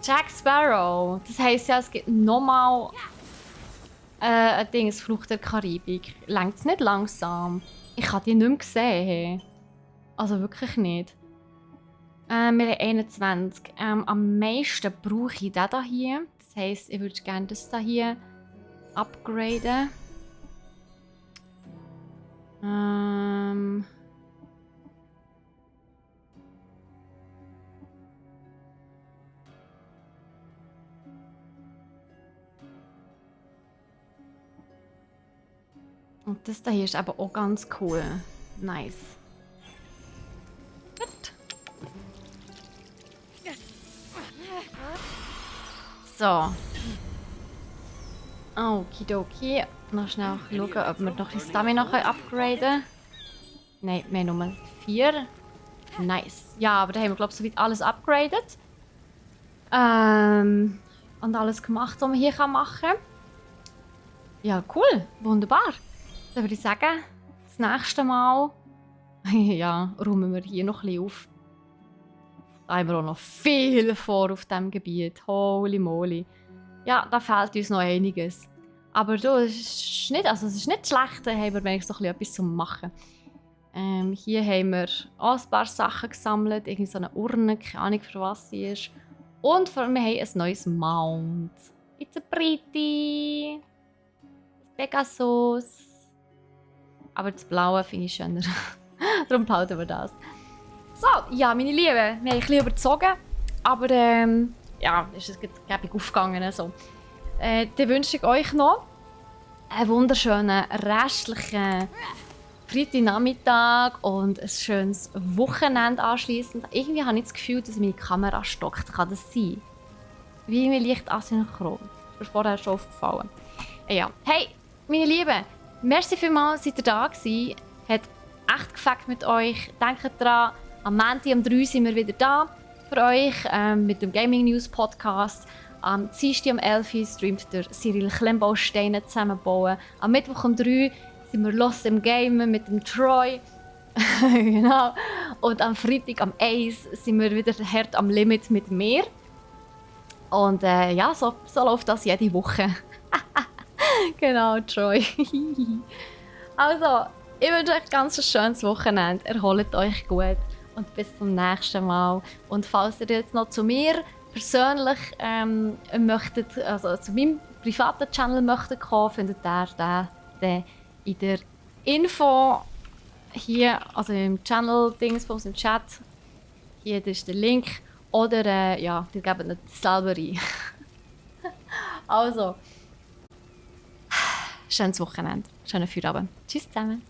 Jack Sparrow? Das heisst ja, es gibt nochmal ein Ding, das Fluch der Karibik. Längt's nicht langsam? Ich habe die nicht mehr gesehen. Also wirklich nicht. Wir haben 21. Am meisten brauche ich den hier. Das heisst, ich würde gerne das hier upgraden. Und das hier ist aber auch ganz cool. Nice. Gut. So. Okidoki. Noch schnell schauen, ob wir noch ein Stamina upgraden können. Nein, wir haben nur 4. Nice. Ja, aber da haben wir, glaube ich, soweit alles upgradet. Und alles gemacht, was man hier machen kann. Ja, cool. Wunderbar. Dann würde ich sagen, das nächste Mal ja, räumen wir hier noch ein bisschen auf. Da haben wir auch noch viel vor auf diesem Gebiet. Holy moly. Ja, da fehlt uns noch einiges. Aber du, es ist nicht schlecht, da haben wir wenigstens noch etwas zu machen. Hier haben wir auch ein paar Sachen gesammelt. Irgendwie so eine Urne, keine Ahnung für was sie ist. Und wir haben ein neues Mount. It's a pretty. Pegasus. Aber das Blaue finde ich schöner. Darum behalten wir das. So, ja, meine Lieben, wir haben ein bisschen überzogen. Aber ja, ist es gäbig aufgegangen. So. Dann wünsche ich euch noch einen wunderschönen restlichen Freitagnachmittag und ein schönes Wochenende anschliessend. Irgendwie habe ich das Gefühl, dass meine Kamera stockt. Kann das sein? Wie mir leicht asynchron. Das ist mir vorher schon aufgefallen. Ja. Hey, meine Lieben, merci vielmals, seid ihr da gewesen. Hat echt gefällt mit euch. Denkt dran, am Montag um 3 sind wir wieder da für euch mit dem Gaming News Podcast. Am Dienstag um 11 Uhr streamt der Cyril Klemmbausteine zusammenbauen. Am Mittwoch um 3 sind wir los im Game mit dem Troy. Genau. Und am Freitag am 1 sind wir wieder hart am Limit mit mir. Und ja, so läuft das jede Woche. Genau, Troy. Also, ich wünsche euch ganz ein schönes Wochenende. Erholt euch gut und bis zum nächsten Mal. Und falls ihr jetzt noch zu mir persönlich möchtet, also zu meinem privaten Channel möchtet kommen, findet ihr den in der Info hier, also im Channel-Dingsbums im Chat. Hier ist der Link. Oder ja, ihr gebt nicht selber ein. Also, schönes Wochenende, schönen Feierabend. Tschüss zusammen.